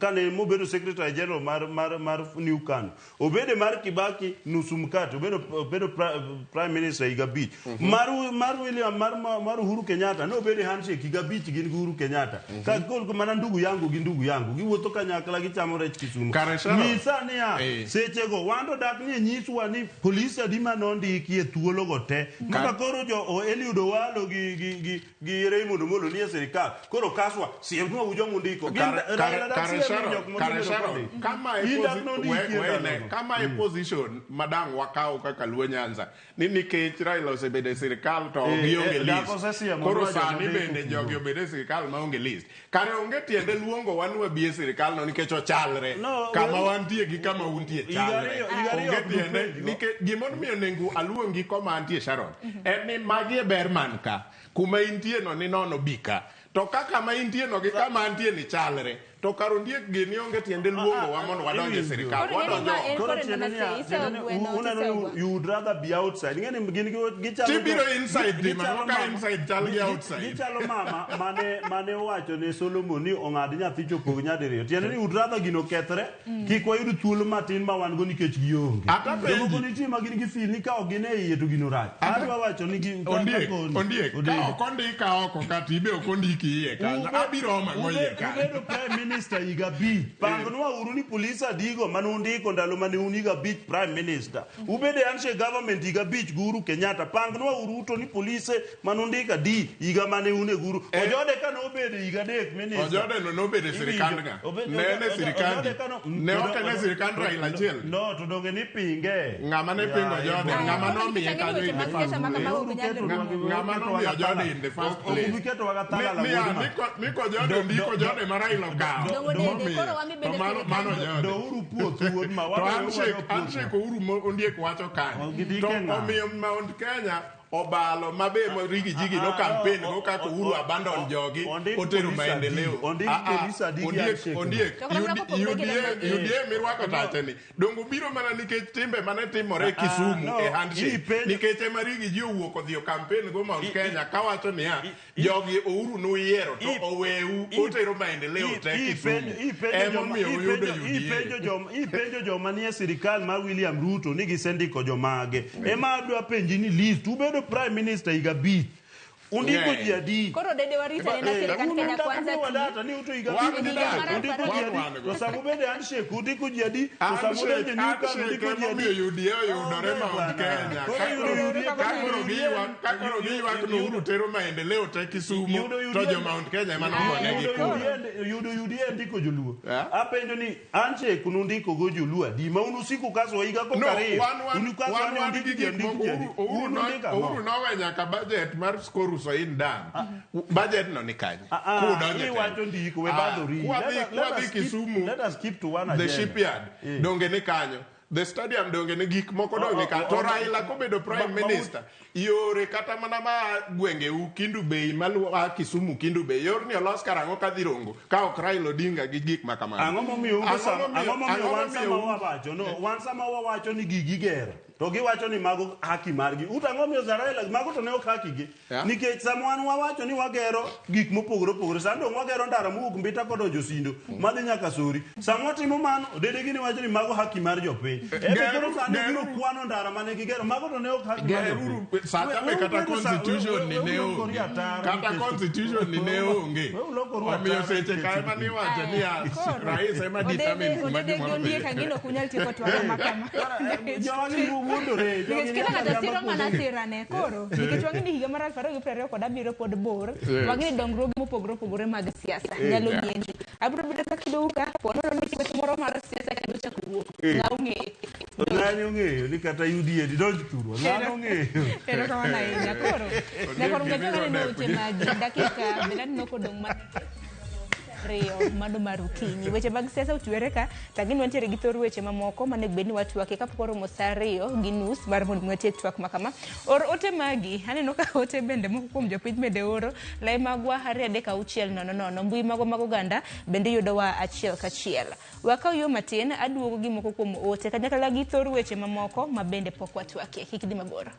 kane mobedo secretary general mar New KANU obede mar Kibaki nusu mkate obedo prime minister higa abich mar William mar Uhuru Kenyatta ne obedo e handshake higa abich gin gi Uhuru Kenyatta. Ka gol mana ndugu yangu gi ndugu yangu giwuotho kanyakla, gichamo rech Kisumu. Kare Sharon. Nyisa niya, sechego wan to dak ni nyiswa ni polisi adi manondiki e thuologo te maka koro jo Eliud Owalo gi Raymond Omolo nie sirikal koro kaswa siemnwa u jomundiko. Gin Raila dak Kare siem ni Sharon, jok kare mosebedo Sharon, kondiko. kama e In dak nondiki e we ne, ndalogo. kama e position madang' wakaw kaka Luo Nyanza ni nikech Raila osebedo e sirikal to gionge dak list. osesiemo Koro nwa joma sani ndiko bende kuno. jogi obedo e sirikal maonge list. Kare onge tiende luongo wan wabi e sirikal no nikech ochalre. No, Kama wantie gi kama untie Higa chalre. ariyo Onge ok tiende dupenjgo. nikech gimomiyo onego aluongi koma antie, Sharon, en ni magi e ber man ka. Kuma intie no ni nono bi ka. To ka kama intie no gi kama antie ni chalre. To kar ondiek gi ni onge tiende luongo wa mondo wadonj e sirikal. Koro ing'e ni Wadonjo ma en oko. Koro koro tiende mana niya, se isewa tiende ni gweno uneno tisewa ni gweno. you would rather be outside. Ing'e ni gin gichalo Tibiro inside di gichalo mano ka inside chal gi outside. Gichalo mama mane owacho ne Solomon ni ong'ad nyathi chopog nyadiriyo. Tiende ni would rather gino kethre kik wayud thuolo matin ma wan go nikech gionge. Ata penji. Jomoko nitie ma gin gi feel ni ka ok gin e iye to gino rach. Adwa wacho ni gi Ondiek, koni. ondiek, ka ok ondika oko kata ibe ok ondiki iye kanyo, abiro omo ang'o iye kanyo? Ubedo prime minister higa 5. Pangnwa uru ni polisi adigo mane undiko ndalo mane un higa 5 prime minister. Ubedo e handshake government higa 5 gi Uhuru Kenyatta. Pangnwa uru to ni polise mane undiko adi higa mane un e guru. Ojode ka nobedo higa 3 minister. Ojode no nobedo e sirikand ng'a? Ne en e sirikandi. Ne ok en e sirikand Raila achiel. No, to donge ni pinge. Ng'ama ne pingo Ojode, ng'ama nomiye Koro kanyo weche in the mag first siasa ma place. kamago ok nyal rumo. Ng'ama nomiyo Ojode in the first place. Ok ubiketowa gathalala Ni- niya, wuod ma. ni Kojode ondiko Ojode ma Raila okawo. Dongo dede, Momiyo. koro wan bende To mano sirikal. Ojode. Douru puoth wuod ma. To Wabeuru handshake wado puoth. handshake Uhuru ondiek wacho kanyo. Gidike To ng'a? omiyo Mount Kenya obalo mabe Riggy G no campaign go kaka Uhuru abandon jogi ondik otero polisi maendeleo. adi, ondik polisi adi gi Ondiek, handshake no. ondiek, To kata mana kopogore gi UDA lendo. UDA mirwako tache ni dongo biro mana nikech timbe mane timore Kisumu no, e handshake nikech ema Riggy G owuok odhi o campaign go Mount Kenya kawacho niya jogi Uhuru nuyiero to oweu otero maendeleo te Kisumu emomiyo uyudo UDA. Ipenjo joma nie sirikal mar William Ruto ni gisendiko jomage. Ema adwa penji ni list ubedo prime minister higa 5. Undiko Ng'eny. ji adi? Koro dede warito nena sirikand Kenya Kwanza wadata ti. ni uto higa Wan 5. gi data. Undiko ji Wan wan adi? go. To sama ubedo e handshake undiko ji adi? To sama udonjo e new camp Handshake undiko ji adi? emomiyo UDA oyudore Onge Mount bwana. Kenya. Koro Ka yudo koro- UDA ka koro giywak- ka koro giywak ni Uhuru tero maendeleo te Kisumu Yudo to UDA jo Mount Kenya ema nogonegi Yudo kura. UDA yudo UDA ndiko joluo. Yeah. Apenjo ni handshake nundiko go joluo adi? Ma un usiku kaso higa No, koka ariyo. wan Unu kaso wan ni wan undik gi ji gik undik moko ji adi? Uhuru Un undiko ang'o? Uhuru nowe nyaka budget mar Koru Soin Dam. Budget no ni kanye? Ah, ah, Kudonjo e iwacho telo. ndiko, we Ah, badhori. Kwadhi Kisumu Let us keep to one the agenda. shipyard donge ni kanyo, the stadium donge ni gik moko donge kanyo. To Raila kobedo prime minister, yore kata mana ma gwengeu Kendu Bay maluwo a Kisumu Kendu Bay yorni olos karang'o kadhi Rongo ka ok Raila Odinga gi gik ma kamano? Ang'o momiyo Ang'o ang'o momiyo ang'o wan sama wawacho no wan sama wawacho ni gigi gero to giwacho ni mago haki margi ut ang'o momiyo Raila mago to ne ok haki gi nikech sama wan wawacho ni wagero gik mopogore opogore sani dong wagero ndara mowuok Mbita kodonjo Sindo madhi nyaka Sori sama watimo mano dede gini wacho ni mago haki mar jopiny ebe koro sani biro kwano ndara mane gigero mago to ne ok haki mar Geruru jopiny. sacha be kata constitution ni ne onge, kata constitution ni ne onge, omiyo seche ka ema niwacho niya rais ema determine kuma Odede gi gimoro ondiek dhi. ang'ino ok unyal tieko twak ma kama. Jogi wuondore jogi Nikech kila ng'ato riambo siro mana kuondegi. sirane koro nikech wang'e ni higa mar 2027 pod bor. Wang'e ni dongruoge mopogore opogore mag siasa nyalo ng'enjo. Abiro bedo ka kidou ka po nono ni kweth moro mar siasa kendo chako wuok. Ng'a ong'eyo. Ng'ani ong'eyo ni kata UDA didonj thurwa. Ng'ano ong'eyo. Erokamano ahinya. Koro nyakor ng'ato aneno weche mag dakika bende aneno kodong' mana 2 mano mar okinyi. Weche mag siasa otwere ka to ang'e ni wantiere gi thor weche mamoko manego bed ni watwake kapok oromo sa 2:30 mar mondo mi watiek twak ma kama. Or ote magi, aneno ka ote bende moko kuom jopiny bende oro lai magwa 2 3 6 0 0 mbui magwa mag oganda bende yudowa achiel kachiel. Wakaw yo matin aduogo gi moko kuom ote kanyakla gi thor weche mamoko ma bende pok watwakie. Kik idhi mabor.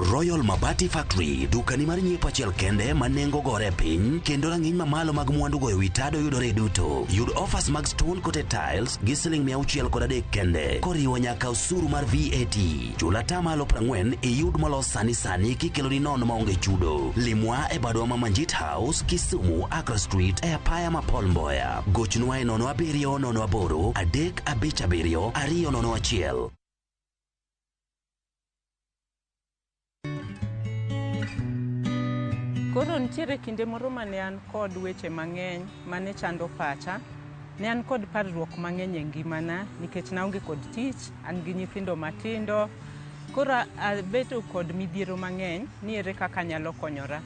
Royal Mabati Factory, dukani mar nyiepo achiel kende ma nengo gore piny kendo rang'iny mamalo mag mwandu goyo wi tado yudore duto. Yud offers mag stone coated tiles gi siling 603 kende koriwo nyaka osuru mar VAT. Chul atamalo 40 iyud molos sani sani kikeloni nono maonge chudo. Limwa e badwa ma Manjit House, Kisumu, Accra Street e apaya ma Paul Mboya. Gochnwa e 07 08 357 201. Koro nitiere kinde moro mane an kod weche mang'eny mane chando pacha. Ne an kod parruok mang'eny e ngimana nikech naonge kod tich, an gi nyithindo matindo. Koro abedo kod midhiero mang'eny ni ere kaka anyalo konyora.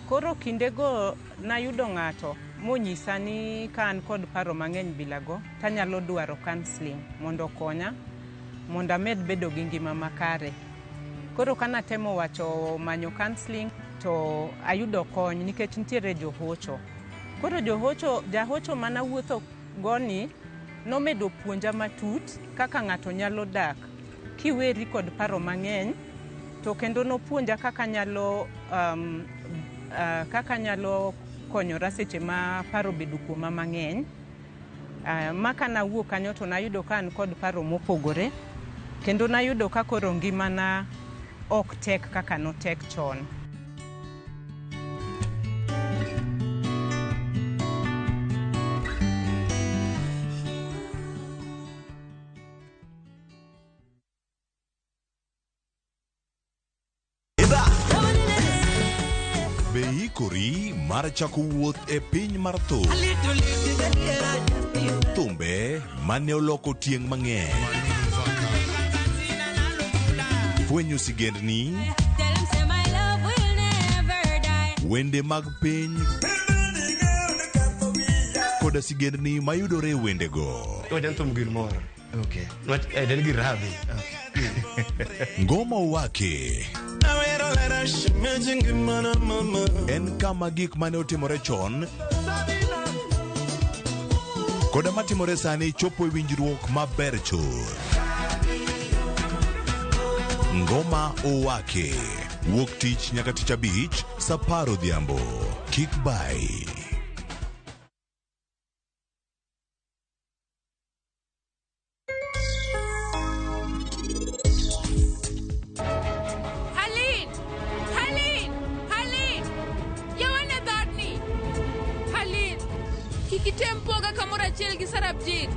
Koro kindego nayudo ng'ato monyisa ni ka an kod paro mang'eny bilago tanyalo dwaro counselling mondo okonya mondo amed bedo gi ngima makare. Koro kanatemo wacho manyo counselling to ayudo kony nikech nitiere johocho. Koro johocho, jahocho manawuotho go ni nomedo puonja matut kaka ng'ato nyalo dak kiweri kod paro mang'eny, to kendo nopuonja kaka anyalo kaka anyalo konyora seche ma paro obedo kuoma mang'eny. Ma kanawuok kanyo to nayudo ka an kod paro mopogore, kendo nayudo ka koro ngimana ok tek kaka notek chon. Be iikori mar chako wuoth e piny mar thum? Thumbe mane oloko tieng' mang'eny. Fwenyo sigendni, wende mag piny koda sigendni mayudore e wendego. Wacha thum gir mor. Okay. Nwach en gir rabi. Ngoma Owake en kama gik mane otimore chon koda matimore sani chopo e winjruok maber chuth. Ngoma Owake wuok tich nyaka tich abich saa 10 odhiambo. Kik bai. Haleen! Haleen! Haleen! Yawane dhoodni! Haleen! Kik item poga kamoro achiel gi Sarabjit.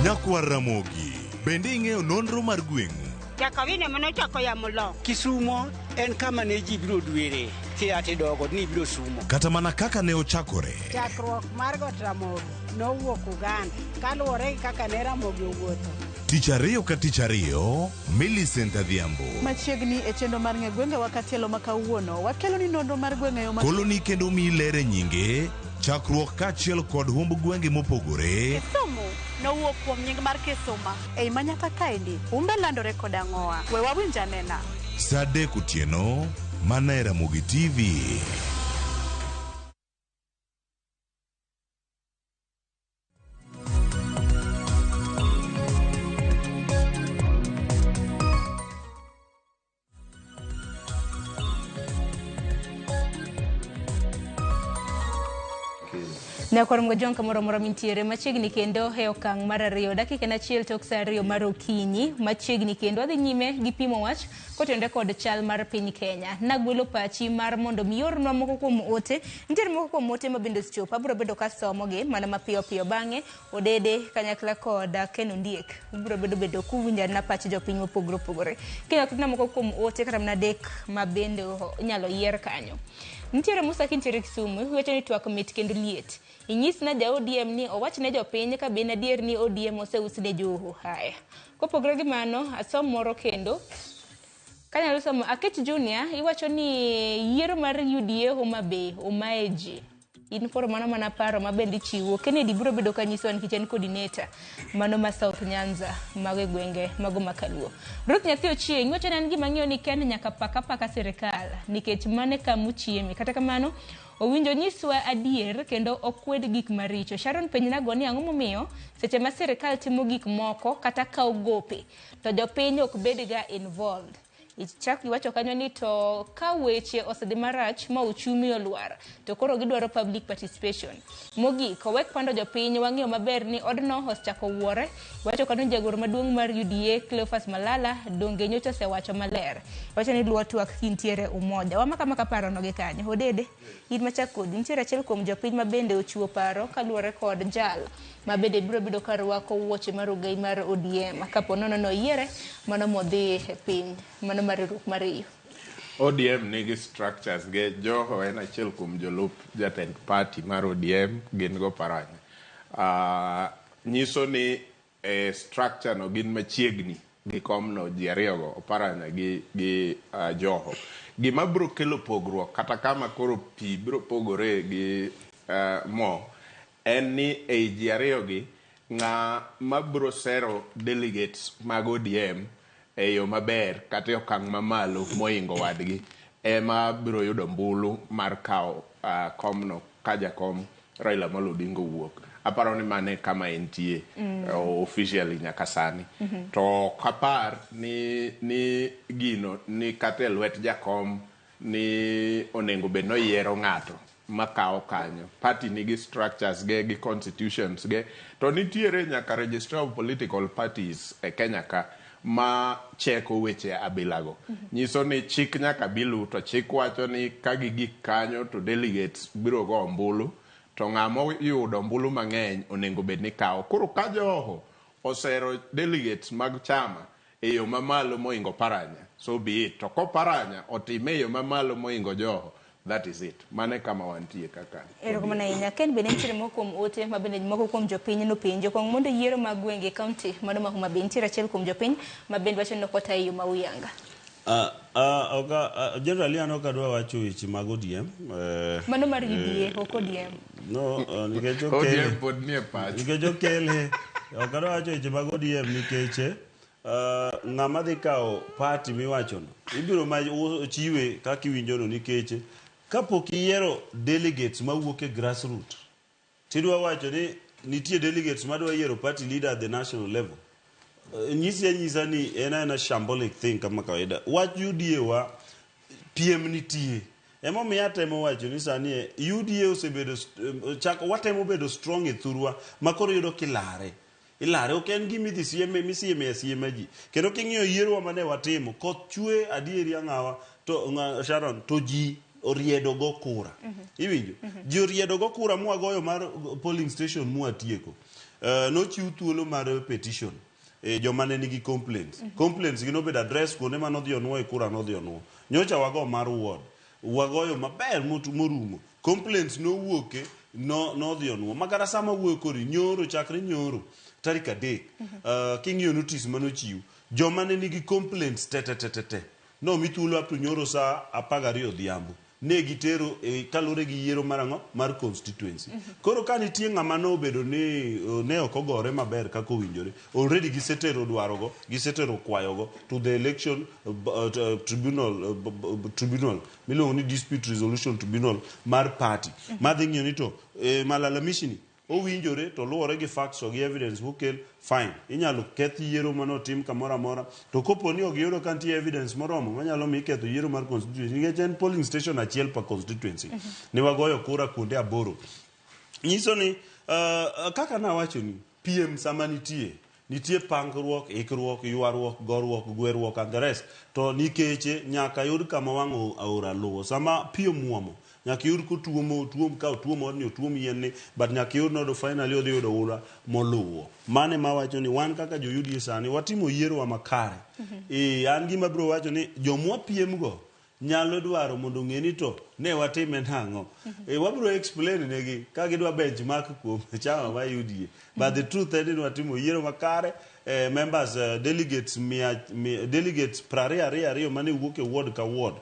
Nyakwar Ramogi, bende ing'eyo nonro mar gweng'u? Jakawine manochako yamo lo. Kisumo en kama ne ji biro dwere tidoko ni biro sumo. Kata mana kaka ne ochakore. Chakruok mar Got Ramogi nowuok Uganda kaluwore gi kaka ne Ramogi owuotho. Tich ariyo ka tich ariyo, Millicent Adhiambo. Machiegni e chenro mar ng'e gwengewa katielo ma kawuono, wakelo ni nonro mar gweng' e yo ma Koloni kendo miyi ler e nyinge, chakruok kaachiel kod humb gwenge mopogore. Kisumu nowuok kuom nying mar Kisuma. Ei manyata kaendi, humbe landore kod ang'owa. We wawinj anena. Saa 3 otieno, mana e Ramogi TV. Nyakwar Mgojong kamoro amora mintiere machiegni kendo e okang' mar 2 dakika en 1 tok saa 2 mar okinyi machiegni kendo adhi nyime gi pimo wach kotenore kod chal mar piny Kenya. Nagwelo pachi mar mondo mi iornwa moko kuom ote. Nitiere moko kuom ote mabende osechopo, abiro bedo kasomogi mana mapiyo piyo bang'e Odede kanyakla kod Ken Ondiek ubiro bedo kuwinjo na pach jopiny mopogore opogore. Kinyalo ketna moko kuom ote kata mana 3 ma bende inyalo yier kanyo. Nitiere Musa kintiere Kisumu, iwacho ni twak mit kendo liet. Inyisna ja ODM ni owach ne jopiny ka be en adier ni ODM oseus ne Joho. Haya. Kopogore gi mano, asom moro kendo. Kanyalo somo Akech Junior, iwacho ni yiero mar UDA Homa Bay omaye ji. In koro mano mana paro ma bende ichiwo. Kennedy biro bedo ka nyisowa nikech en coordinator mano ma South Nyanza mago e gwenge mago ma Kaluo. Ruth Nyathi Ochieng' iwacho ni an gima ang'eyo ni Ken nyaka pak apaka sirikal nikech mano e kama ochieme. Kata kamano owinjo onyiswa adier kendo okwed gik maricho. Sharon penjnago ni ang'o momiyo seche ma sirikal timo gik moko kata kawo gope to jopiny ok bedga involved. Ichak iwacho kanyo ni to ka weche osedhi marach ma uchumi olwar to koro gidwaro public participation. Mogik, owek pando jopiny wang'eyo maber ni odno osechako wuore. Iwacho kanyo ni jagoro maduong' mar UDA Cleophas Malala donge nyocha osewacho maler. Iwacho ni luwo twak kintiere umoja. Wamaka maka paro no gi kanyo. Odede, in machak kodi nitiere achiel kuom jopiny ma bende ochiwo paro kaluwore kod jal ma bende biro bedo ka rwako wuoche mar ogai mar ODM kapo nono noyiere mano modhi e piny mano mar riwruok mar EU. ODM nigi structures ge. Joho en achiel kuom jolup jatend party mar ODM gin go Paranya. Nyiso ni e structure no gin machiegni gi komno ji ariyogo Oparanya gi Joho. Gima biro kelo pogruok kata kama koro pi biro pogore gi mo en ni ei ji ariyogi ng'a mabiro sero delegates mag ODM e yo maber kata e okang' mamalo mohingo wadgi ema biro yudo ombulu mar kawo komno ka jakom Raila Amolo Odinga owuok. Aparo ni mano e kama entie officially nyaka sani. To ok apar ni gino ni kata e lwet jakom ni onego bed ni oyiero ng'ato makawo kanyo. Party nigi structures ge gi constitutions ge to nitiere nyaka registrar of political parties e Kenya ka ma cheko weche abilago. Nyiso ni chik nyaka bilu to chik wacho ni ka gigik kanyo to delegates biro go ombulu to ng'ama oyudo ombulu mang'eny onego bed ni kawo. Koro ka Joho osero delegates mag chama e yo mamalo mohingo Paranya, so be it. To koparanya otime e yo mamalo mohingo Joho, that is it. Mano e kama wantie kaka. Erokamano ahinya. Ken bende nitiere moko kuom ote ma bende moko kuom jopiny nopenjo. Kong mondo yiero mag gwenge e kaunti mano ma Homa Bay nitiere achiel kuom jopiny ma bende wacho ni ok ota e yo ma uyanga. Generally an ok adwa wacho weche mag ODM. Mano mar UDA, ok ODM. No, nikech okele. ODM pod nie pach. Nikech okele. Ok adwa wacho weche mag ODM nikech ng'ama dhi kawo party miwachono ibiro ma chiwe kaka iwinjono nikech kapok iyiero delegates mawuok e grassroot tidwa wacho ni nitie delegates madwa yiero party leader at the national level. Nyisi anyisa ni en aena shambolic thing kama kawaida. Wach UDA wa piem nitie. Emomiyo atemo wacho ni sani UDA osebedo chako watemo bedo strong e thurwa ma koro yudo kilare. Ilare ok en gima idhi sieme misieme asiema ji. Kendo king'iyo yierowa mane watimo koth chwe adieri ang'awa to Sharon to ji oriedo go kura. Iwinjo? Ji oriedo go kura mwagoyo mar polling station mwatieko. Nochiw thuolo mar petition. Joma ne nigi complaints. Complaints gi nobedo address kuonde mane odhi onwo e kura nodhi onwo. Nyocha wago mar ward. Wagoyo maber morumo. Complaints nowuoke nodhi onwo. Ma kata sama wuoyo kodi nyoro chakre nyoro tarik 3. King'iyo notice manochiw. Joma ne nigi complaints te te te te te. Nomi thuolo up to nyoro saa 12 odhiambo. Ne gitero kaluwore gi yiero mar ang'o mar constituency. Koro ka nitie ng'ama nobedo ni ne ok ogore maber kaka owinjore, already gisetero dwarogo, gisetero kwayogo to the election tribunal miluongo ni dispute resolution tribunal mar party. Madhi ng'iyo ni to malalamishi ni owinjore to luwore gi facts to gi evidence mokel fine inyalo keth yiero manotim kamoro amora to kopo ni ok giyudo ka nitie evidence moromo manyalo mi ketho yiero mar constituency nikech en polling station achiel per constituency ne wagoyo kura kuonde 8 nyiso ni kaka nawachoni piem sama nitie nitie pangruok ikruok ywaruok goruok gweruok and the rest to nikech nyaka yud kama wang' aora luwo sama pi omuomo nyaka iyud kotuomo otuom ka otuom odni otuom yien ni but nyaka iyud nodo finally odhi yudo oula moluwo mano ema wacho ni wan kaka jo UDA sani watimo yierowa makare an gima biro wacho ni jomwa piem go nyalo dwaro mondo ong'e ni to ne watime nang'o wabiro explain negi ka gidwa benchmark kuom chama mar UDA but the truth en ni watimo yiero makare members delegates 22 mane wuok e ward ka ward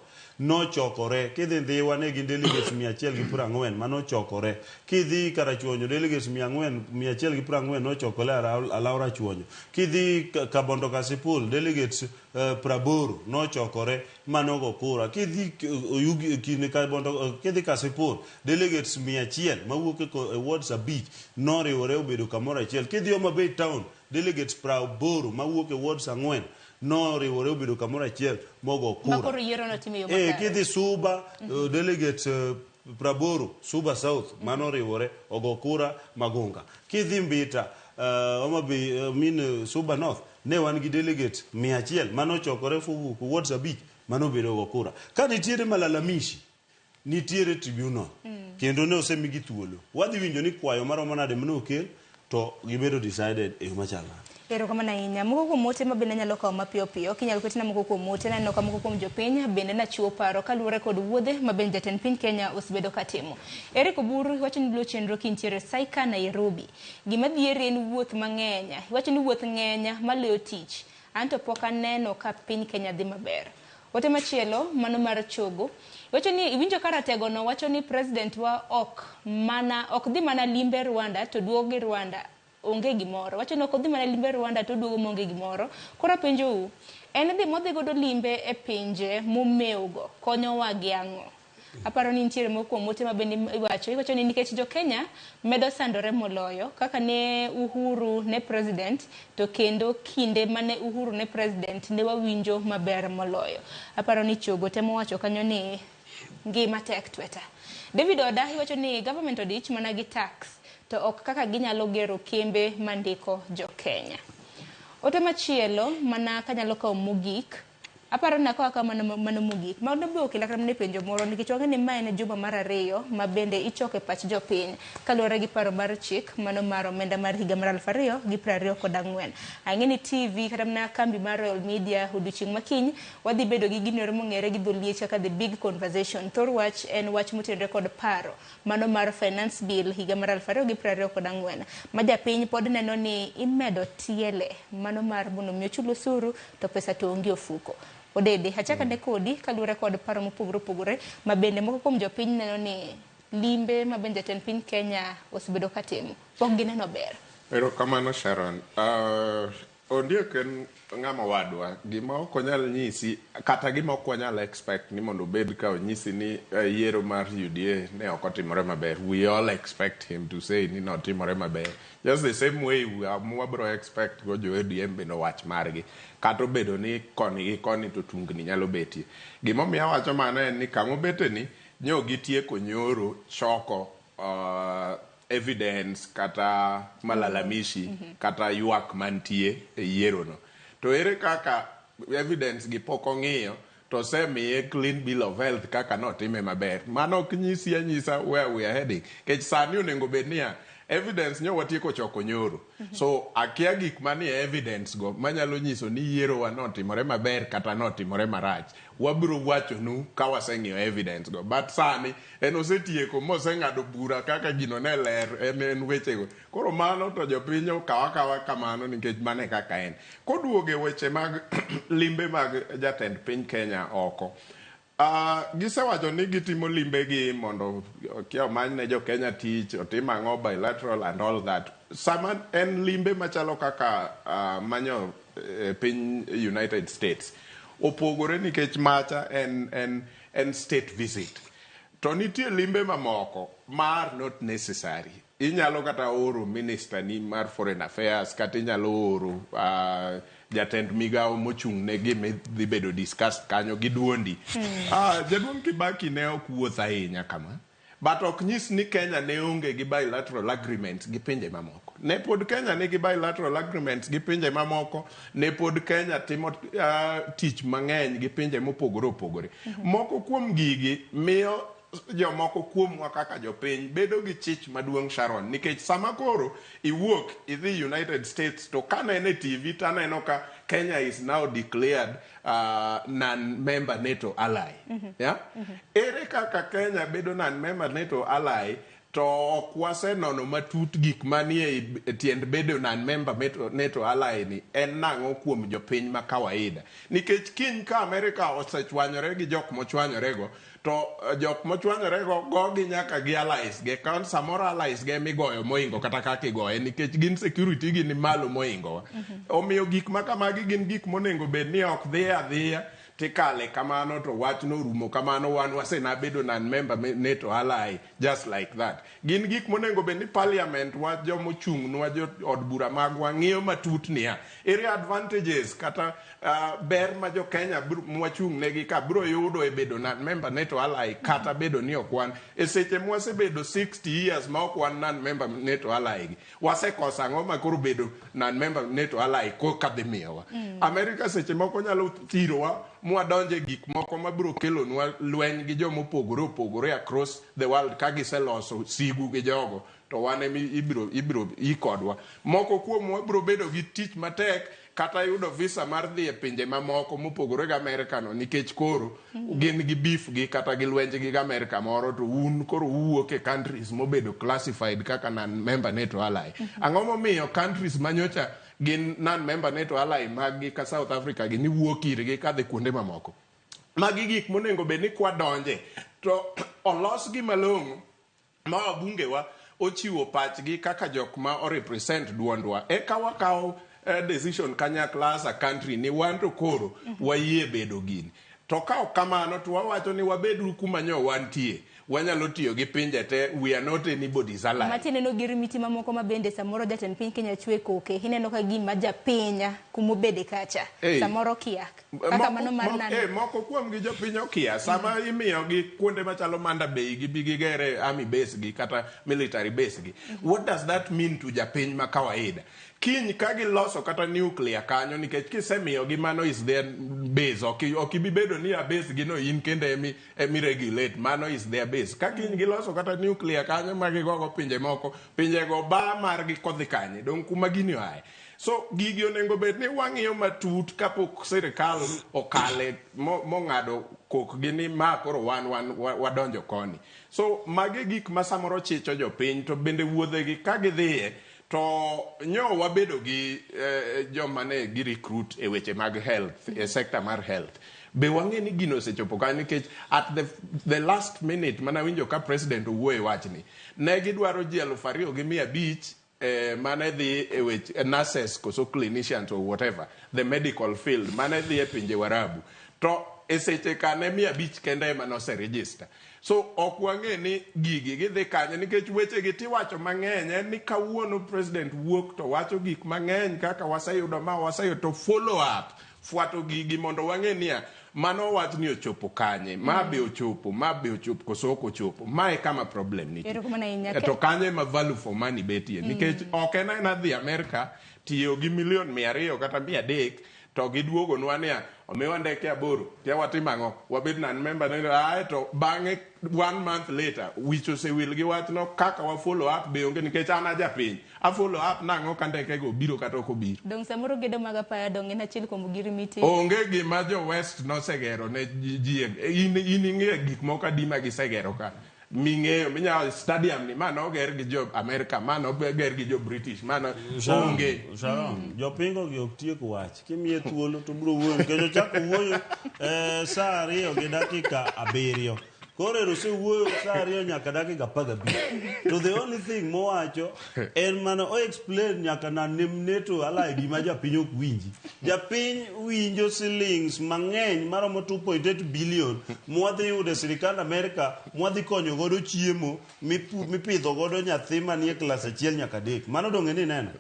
nochokore. Kidhi Ndhiwa ne gin delegates 140 manochokore. Kidhi Karachuonyo delegates 440 nochokore Alaw Rachuonyo. Kidhi Kabondo Kasipul delegates 80 nochokore manogo kura. Kidhi Oyugi kine Kabondo kidhi Kasipul delegates 100 mawuok e wards 5 noriwore obedo kamoro achiel. Kidhi Homa Bay town delegates 80 mawuok e wards 4 noriwore obedo kamoro achiel mogo kura. Makoro yiero notim e yo makare. Kidhi Suba delegates 80 Suba South manoriwore ogo kura Magunga. Kidhi Mbita Homa Bay min Suba North ne wan gi delegates 100 manochokore kowuok wards 5 manobedo go kura. Ka nitiere malalamishi nitiere tribunal kendo ne osemigi thuolo. Wadhi winjo ni kwayo maromo nade mane okel to gibedo decided e yo machal nade. Erokamano ahinya. Moko kuom ote ma bende anyalo kawo mapiyo piyo, kinyalo ketna moko kuom ote, naneno ka moko kuom jopiny bende nachiwo paro kaluwore kod wuodhe ma bende jatend piny Kenya osebedo katimo. Eric Oburu wacho ni luwo chenro kintiere Saika Nairobi. Gima dhieri en wuoth mang'eny. Iwacho ni wuoth ng'eny maloyo tich. Anto pok aneno ka piny Kenya dhi maber. Ote machielo mano mar chogo. Wacho ni iwinjo ka ratego no wacho ni president wa ok dhi mana limbe Rwanda to duogo gi Rwanda onge gimoro. Wacho ni ok odhi mana limbe Rwanda to oduogo maonge gimoro. Koro apenjou, en dhi modhi godo limbe e pinje momewgo konyowa gi ang'o? Aparo ni nitiere moko kuom ote ma bende iwacho ni nikech jo Kenya medo sandore moloyo kaka ne Uhuru ne president to kendo kinde mane Uhuru ne president ne wawinjo maber moloyo. Aparo ni chogo temo wacho kanyo ni ngima tek tweta. David Oda iwacho ni government odich mana gi tax to ok kaka ginyalo gero kembe mandiko jo Kenya. Ote machielo mana kanyalo kawo mogik, aparo ni akawo akawa mano mogik. Mano be okela kata mana e penjo moro nikech wang'eyo ni ma en juma mar 2 ma bende ichoko e pach jopiny kaluwore gi paro mar chik mano mar omenda mar higa mar 2024. Ang'e ni TV kata mana kambi mar Royal Media odiochieng' makiny wadhi bedo gi gino mong'ere gi dho liech kaka the big conversation. Thor wach en wach motenore kod paro mano mar finance bill higa mar 2024 ma japiny pod neno ni imedo tiele mano mar mondo mi ochul osuru to pesa to onge ofuko. Odede, achaka ne kodi kaluwore kod paro mopogore opogore ma bende moko kuom jopiny neno ni limbe ma bende jatend piny Kenya osebedo katimo pok gineno ber. Erokamano Sharon. Ondiek en ng'ama wadwa. Gima ok onyal nyisi kata gima ok wanyal expect ni mondo obed ka onyisi ni yiero mar UDA ne ok otimore maber. We all expect him to say ni notimore maber. Just the same way wabro expect go jo ODM bende owach margi. Kata obedo ni koni gi koni to tungni nyalo betie. Gimomiyo awacho mano en ni kamobete ni nyo gitieko nyoro choko evidence kata malalamishi kata ywak mantie e yiero no. To ere kaka evidence gi pok ong'iyo to osemiye clean bill of health kaka notime maber. Mano ok nyisi anyisa where we are heading. Nikech sani onego bed niya evidence nyo watieko choko nyoro. So akia gik manie evidence go manyalo nyiso ni yierowa notimore maber kata notimore marach. Wabiro wachonu ka waseng'iyo evidence go. But sani en osetieko moseng'ado bura kaka gino ne ler en wechego. Koro mano to jopiny okaw akawa kamano nikech mano e kaka en. Koduogo e weche mag limbe mag jatend piny Kenya oko. Gisewacho ni gitimo limbe gi mondo kia omany ne jo Kenya tich, otim ang'o bilateral and all that. Sama en limbe machalo kaka manyo piny United States, opogore nikech macha en state visit. To nitie limbe mamoko ma are not necessary. Inyalo kata oro minister ni mar foreign affairs kata inyalo oro jatend migawo mochung' ne gima dhi bedo discussed kanyo gi duondi. Jaduong' Kibaki ne ok wuoth ahinya kama. But ok nyis ni Kenya ne onge gi bilateral agreements gi pinje mamoko. Ne pod Kenya nigi bilateral agreements gi pinje mamoko, ne pod Kenya timo tich mang'eny gi pinje mopogore opogore. Moko kuom gigi miyo jomoko kuomwa kaka jopiny bedo gi chich maduong' Sharon, nikech sama koro iwuok idhi United States to kaneno e TV taneno ka Kenya is now declared non-member NATO ally. Yeah? Ere kaka Kenya bedo non-member NATO ally To ok wasenono matut gik manie e tiend bedo non-member NATO ally ni en nang'o kuom jopiny ma kawaida. Nikech kiny ka Amerika osechwanyore gi jok mochwanyorego, to jok mochwanyorego gogi nyaka gi allies ge. Ka samoro allies ge migoyo moingo kata kaka igoye nikech gin security gi ni malo moingowa. Omiyo gik ma kamagi gin gik monego bed ni ok dhi adhiya tikale kamano to wachno orumo kamano wan wasenabedo non-member NATO ally just like that. Gin gik monego bed ni parliament wa jomochung'nwa jo od bura magwa ng'iyo matut niya ere advantages kata ber ma jo Kenya mwachung' negi ka biro yudo e bedo non-member NATO ally kata bedo ni ok wan e seche mwasebedo 60 years ma ok wan non-member NATO ally gi wasekoso ang'o ma koro bedo non-member NATO ally koka dhi miyowa. Amerika seche moko nyalo thirowa mwadonje gik moko mabiro kelonwa lweny gi jomopogore opogore across the world ka giseloso sigu gi jogo to wan ema ibiro i kodwa. Moko kuomwa biro bedo gi tich matek kata yudo visa mar dhi e pinje mamoko mopogore gi Amerika no nikech koro gin gi beef gi kata gi lwenj gi Amerika moro to un koro uwuok e countries mobedo classified kaka non-member NATO ally. Ang'o momiyo countries manyocha gin non-member NATO ally mag gi ka South Africa gi ni wuok irgi kadhi kuonde mamoko? Magi gik monego bed ni kwadonje to olosgi malong'o ma wabungewa ochiwo pachgi kaka jok ma orepresent duondwa eka wakawo decision kanyakla as a country ni wan to koro wayie bedo gini. To ka ok kamano to wawacho ni wabeduru kuma nyo wantie. Wanyalo tiyo gi pinje te, we are not anybody's ally. Mati neno girimiti mamoko ma bende samoro jatend piny Kenya chwe koke. Ineno ka gima japiny kumobede kacha. Samoro kia. Kaka mano mar nani. Moko kuom gi jopiny okia. Sama imiyo gi kuonde machalo Manda Bay gi bi gigere army base gi kata military base gi. What does that mean to japiny ma kawaida? Kiny ka giloso kata nuclear kanyo nikech kisemiyo gi mano is their base. Ok ibi bedo ni a base gi no in kende emi regulate. Mano is their base. Ka kiny giloso kata nuclear kanyo ma gigogo pinje moko, pinje go ba margi kodhi kanye. Dong kuma gini oaye. So gigi onego bed ni wang'iyo matut kapok sirikal okale mong'ado kokgi ni ma koro wan wadonjo koni. So magi gik ma samoro chicho jopiny to bende wuodhegi ka gidhiye to nyo wabedo gi joma ne gi recruit e weche mag health, e sector mar health. Be wang'e ni gino osechopo kanyo nikech at the last minute manawinjo ka president owuoye wachni, ne gidwaro ji 2,500 mane dhi e weche nurses koso clinicians or whatever, the medical field, mane dhi e pinje Warabu. To e seche ka ne 500 kende ema nose register. So ok wang'e ni gigi gidhi kanye nikech weche gi tiwacho mang'eny en ni kawuono president wuok to wacho gik mang'eny kaka waseyudo ma waseyudo to follow up fwato gigi mondo wang'e niya mano wach ni ochopo kanye, ma be ochopo, ma be ochopo koso ok ochopo. Mae kama problem nitie. To kanye ma value for money betie nikech ok en aena dhi Amerika tiyo gi milion 200 kata 300 to giduogonwa niya omiwa ndeke 8 tia watimo ang'o wabed non member ae to bang'e 1 month later wich osewil gi wachno kaka wa follow up be onge nikech an a japiny a follow up nang'o ka ndeke go biro kata ok obiro. Dong samoro gedo mag apaya dong en achiel kuom girimiti. Onge gima jo West nosegero ne ji in ing'eyo gik moko adi ma gisegero ka ming'eyo minyalo stadium ni mano oger gi jo America, mano oger gi jo British, mano onge. Sharon, jopingo gi ok tiek wach. Kimiye thuolo to biro wuoyo nikech ochako wuoyo saa 2:07. Koro ero osewuoyo saa 2 nyaka dakika 15. To the only thing mowacho en mana o explain nyaka na NATO ally gima japiny ok winji. Japiny winjo shillings mang'eny maromo 2.8 billion mwadhi yudo e sirikand Amerika mwadhi konyo godo chiemo mipidho godo nyathi manie klas 1 nyaka 3. Mano donge ni neno?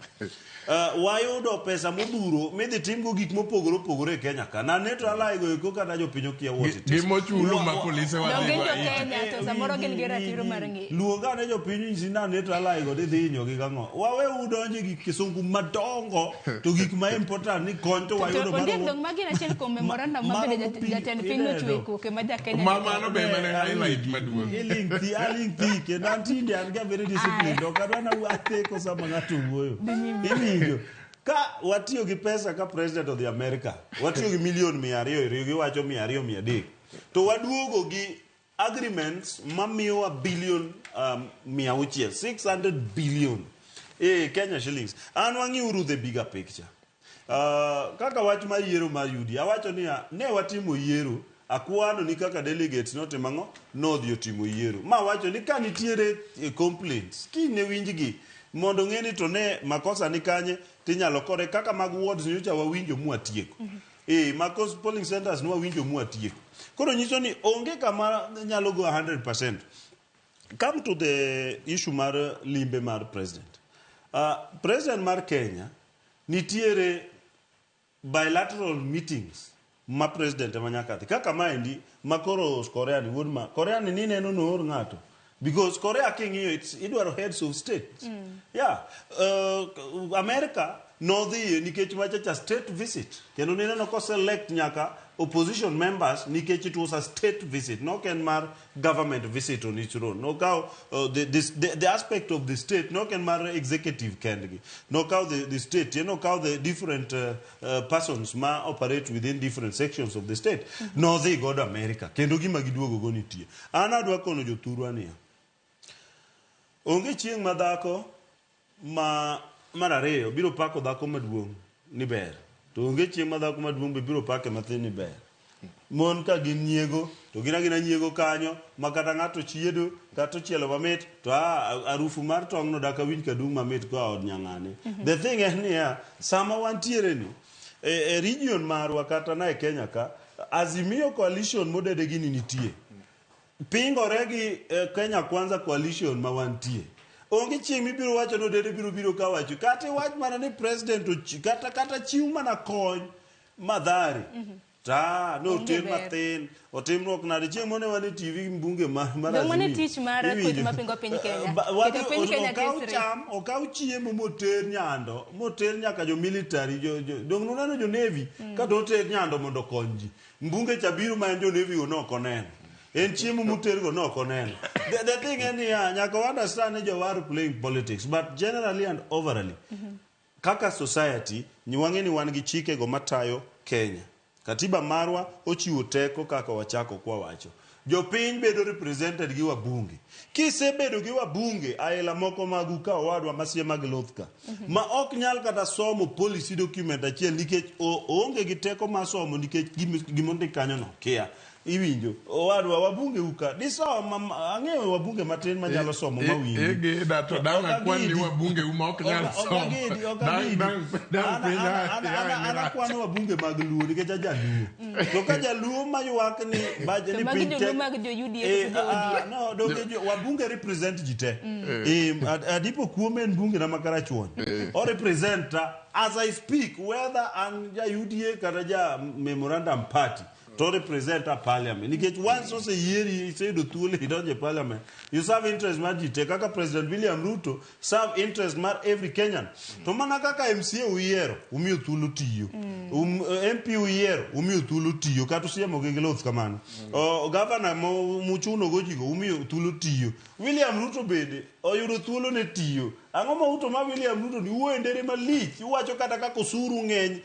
Wayudo pesa modhuro midhi timgo gik mopogore opogore e Kenya ka. Na NATO ally go eko kata jopiny okia what it is. Gimochulo ma polise wadhi go. Donge jo Kenya to samoro gin gi ratiro mar ng'eyo. Luonga ne jopiny nyisi na NATO ally go dhi hinyogi gang'o. Wawe udonje gi kisungu madongo to gik ma important ni kony to wayudo maro. Ondiek dong magi en achiel kuom memorandum ma bende jatend piny nochwe koke ma ja Kenya. Ma mano be mane highlight maduong'. Iling thi kendo an tinde an ga very disciplined. Ok adwa na atheko sama ng'ato wuoyo. Ka watiyo gi pesa ka president of the America, watiyo gi milion 200 giwacho 200 300 to waduogo gi Agreements mamiyowa billion 600, 600 billion Kenya shillings. An wang'iuru the bigger picture. Kaka wach mar yiero mar UDA, awacho niya, ne watimo yiero, akwano ni kaka delegates notimo ang'o? Nodhi otimo yiero. Ma wacho ni ka nitiere complaints, kiny ne winjgi, mondo ng'e ni to ne makosa ni kanye, tinyalo kore kaka mag wards nyocha wawinjo mwatieko. Makos polling centers nwawinjo mwatieko. Koro nyiso ni onge kama nyalo go 100%. Come to the issue mar limbe mar president. President mar Kenya nitiere bilateral meetings ma president ema nyaka dhi. Kaka maendi ma koro Korea ni wuod ma Korea ni nineno noor ng'ato. Because Korea king'iyo it's idwaro heads of state. Yeah. America nodhiye nikech machacha state visit. Kendo nineno ko select nyaka opposition members nikech it was a state visit. Nok en mar government visit on its own. Nokaw the aspect of the state, nok en mar executive kendgi. Nokaw the state, nokaw the different persons ma operate within different sections of the state. Nodhi godo America. Kendo gima giduogo go nitie. An adwa kono jothurwa niya. Onge chieng' ma dhako ma mar ariyo biro pako dhako maduong' ni ber. To onge chieng' ma dhako maduong' be biro pake mathin ni ber. Mon ka gin nyiego, to gin agina nyiego kanyo, ma kata ng'ato chiedo, kata ochielo mamit, to arufu mar tong' no dak awinj kadung' mamit koa od nyang'ane. The thing en niya, sama wantiere ni, e region marwa kata na e Kenya ka, Azimio coalition modede gini nitie. Pingore gi Kenya Kwanza coalition ma wantie. Onge chieng' mibiro wacho ni Odede biro biro ka wacho. Kata iwach mana ni president kata chiw mana kony Mathare. Ta, no Onge oter ber. mathin, otimruok nade. Chieng' mane wan e TV mbunge mar Dong' mane Azimio. tich mar Iwinjo? kweth mapingo piny Kenya. Wadhi Keto piny Kenya okaw tesre. cham, okaw chiemo moter Nyando, moter nyaka jo military, dong' nuneno jo Navy, kata oter Nyando mondo okony ji. Mbunge cha biro ma en jo Navy go nok oneno. En chiemo moter go nok oneno. The thing en niya, nyaka wa understand ni jowar playing politics, but generally and overally, kaka society, wang'e ni wan gi chike go matayo Kenya. Katiba marwa ochiwo teko kaka wachako kwa wacho. Jopiny bedo represented gi wabunge. Kisebedo gi wabunge, aila moko magu ka owadwa masie mag loth ka, ma ok nyal kata somo policy document achiel nikech oonge gi teko mar somo nikech gimondik kanyo no kia. Iwinjo, owadwa wabunge uka, disom, ang'eyo wabunge matin manyalo somo mawinji. Igida to dang' akwan ni wabunge u ma ok nyal somo. Dang' piny An akwano wabunge mag Luo nikech ajaluo. To ka jaluo maywak ni baje ni To magi piny joluo tek. mag jo UDA koso jo ODM? No, donge wabunge represent ji te. Adipo kuome en bunge na ma Karachuonyo. O represent as I speak whether an ja UDA kata ja memorandum party. To represent a parliament. Nikech once oseyieri iseyudo thuolo idonjo e parliament, you serve interest mar ji te. Kaka President William Ruto serve interest mar every Kenyan. To mana kaka MCA uyiero, umiyo thuolo tiyo. MP uyiero, umiyo thuolo tiyo. Kata usiemo gi loth kamano. Governor muchuno go jigo, umiyo thuolo tiyo. William Ruto bende oyudo thuolo ne tiyo. Ang'o ma uto ma William Ruto ni wuoyo ndere malich, iwacho kata kaka osuru ng'eny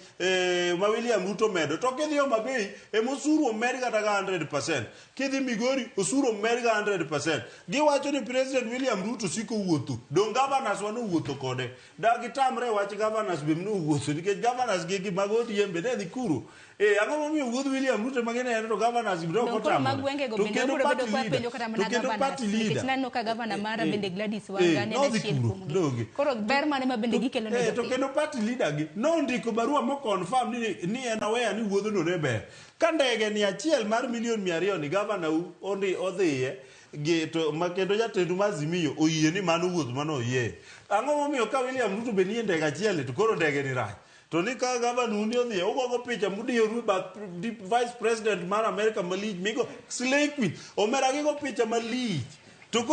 ma William Ruto medo. To kidhi Homa Bay, ema osuru omed kata ka 100%. Kidhi Migori, osuru omed ka 100%. Giwacho ni President William Ruto siko wuotho. Dong' governors wa nowuotho kode. Da gitamre wach governors be nowuotho, nikech governors gi mag ODM be ne dhi kuro. Ang'o momiyo wuodh William Ruto ema gineno to governors be ok Dong' koro mag otamore. gwengego To bende kendo wabiro bedo party kwa leader. penjo kata To mana kendo governors, party nikech leader. naneno ka governor mara bende Gladys Wanga ne en Nodhi achiel kuro, kuomgi. donge. Koro ber mane ma bende gikelo ne To jopiny? kendo party leader gi nondiko barua mo confirm ni en aware ni wuodhno ne ber. Ka ndege ni achiel mar milion 200 ni governor u ondi odhiye gi to ma kendo jatendu mar Azimio oyie ni mano wuoth mano oyie. Ang'o momiyo ka William Ruto be nie ndege achiel to koro ndege ni rach? To ni ka governor uni odhiye ugogo picha mudiyoru bath vice president mar America malich migo Slay Queen omera gigo picha malich. To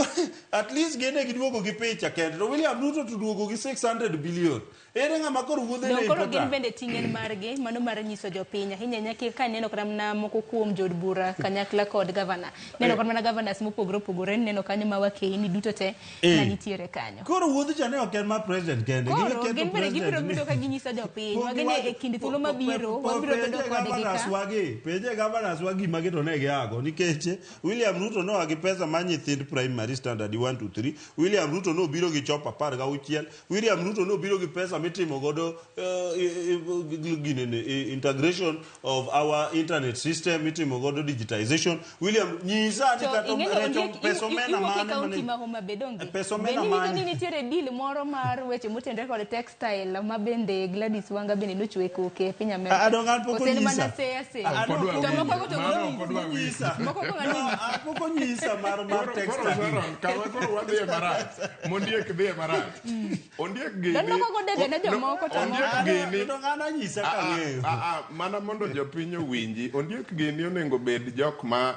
at least gin ne giduogo gi picha kende to William Ruto to duogo gi 600 billion. Ere ng'ama koro wuodhe ne Dong koro gin important? bende ting' en margi mano mar nyiso jopiny ahinya ahinya ka neno kata mana moko kuom jood bura kanyakla kod gavana. Neno kata mana governors mopogore opogore neno kanyo ma wakeini duto te ma nitiere kanyo. Koro wuodh cha ne ok en mar president kende. Koro gin bende gibiro bedo ka ginyiso jopiny wagi ni e kind thuolo mabiro wabiro bedo kodgi ka. Wagi, penje governors wagi magi to ne giago nikech William Ruto noa gi pesa mar nyithind primary standard 1 to 3. William Ruto nobiro gi chop 16. William Ruto nobiro gi pesa mitimo godo ginene integration of our internet system mitimo godo digitization. William nyisa ni To kata ing'eyo recho ondiek pesa omena iwuok e mane kaunti mane ma Homa Bay donge? Pesa Be omena niwinjo mane? ni nitiere deal moro mar weche motenore kod textile ma bende Gladys Wanga bende nochwe koke e piny Amerka? Ah, dong' an pok Koso en onyisa. mana seya seya? Ah, Ok odwa To winjo. moko go to Mano ok odwa winjo. Moko go ng'ano Ah, pok onyisa mar Koro koro textile. Sharon, kama koro wadhiye marach. Mondiek dhiye marach. Ondiek gini. Don moko go dede ne jomoko to Ondiek moko- gini. To ng'ano nyisa Ah, ka ah, ang'eyo. ah, ah, mana mondo jopiny owinji ondiek gini onego bed jok ma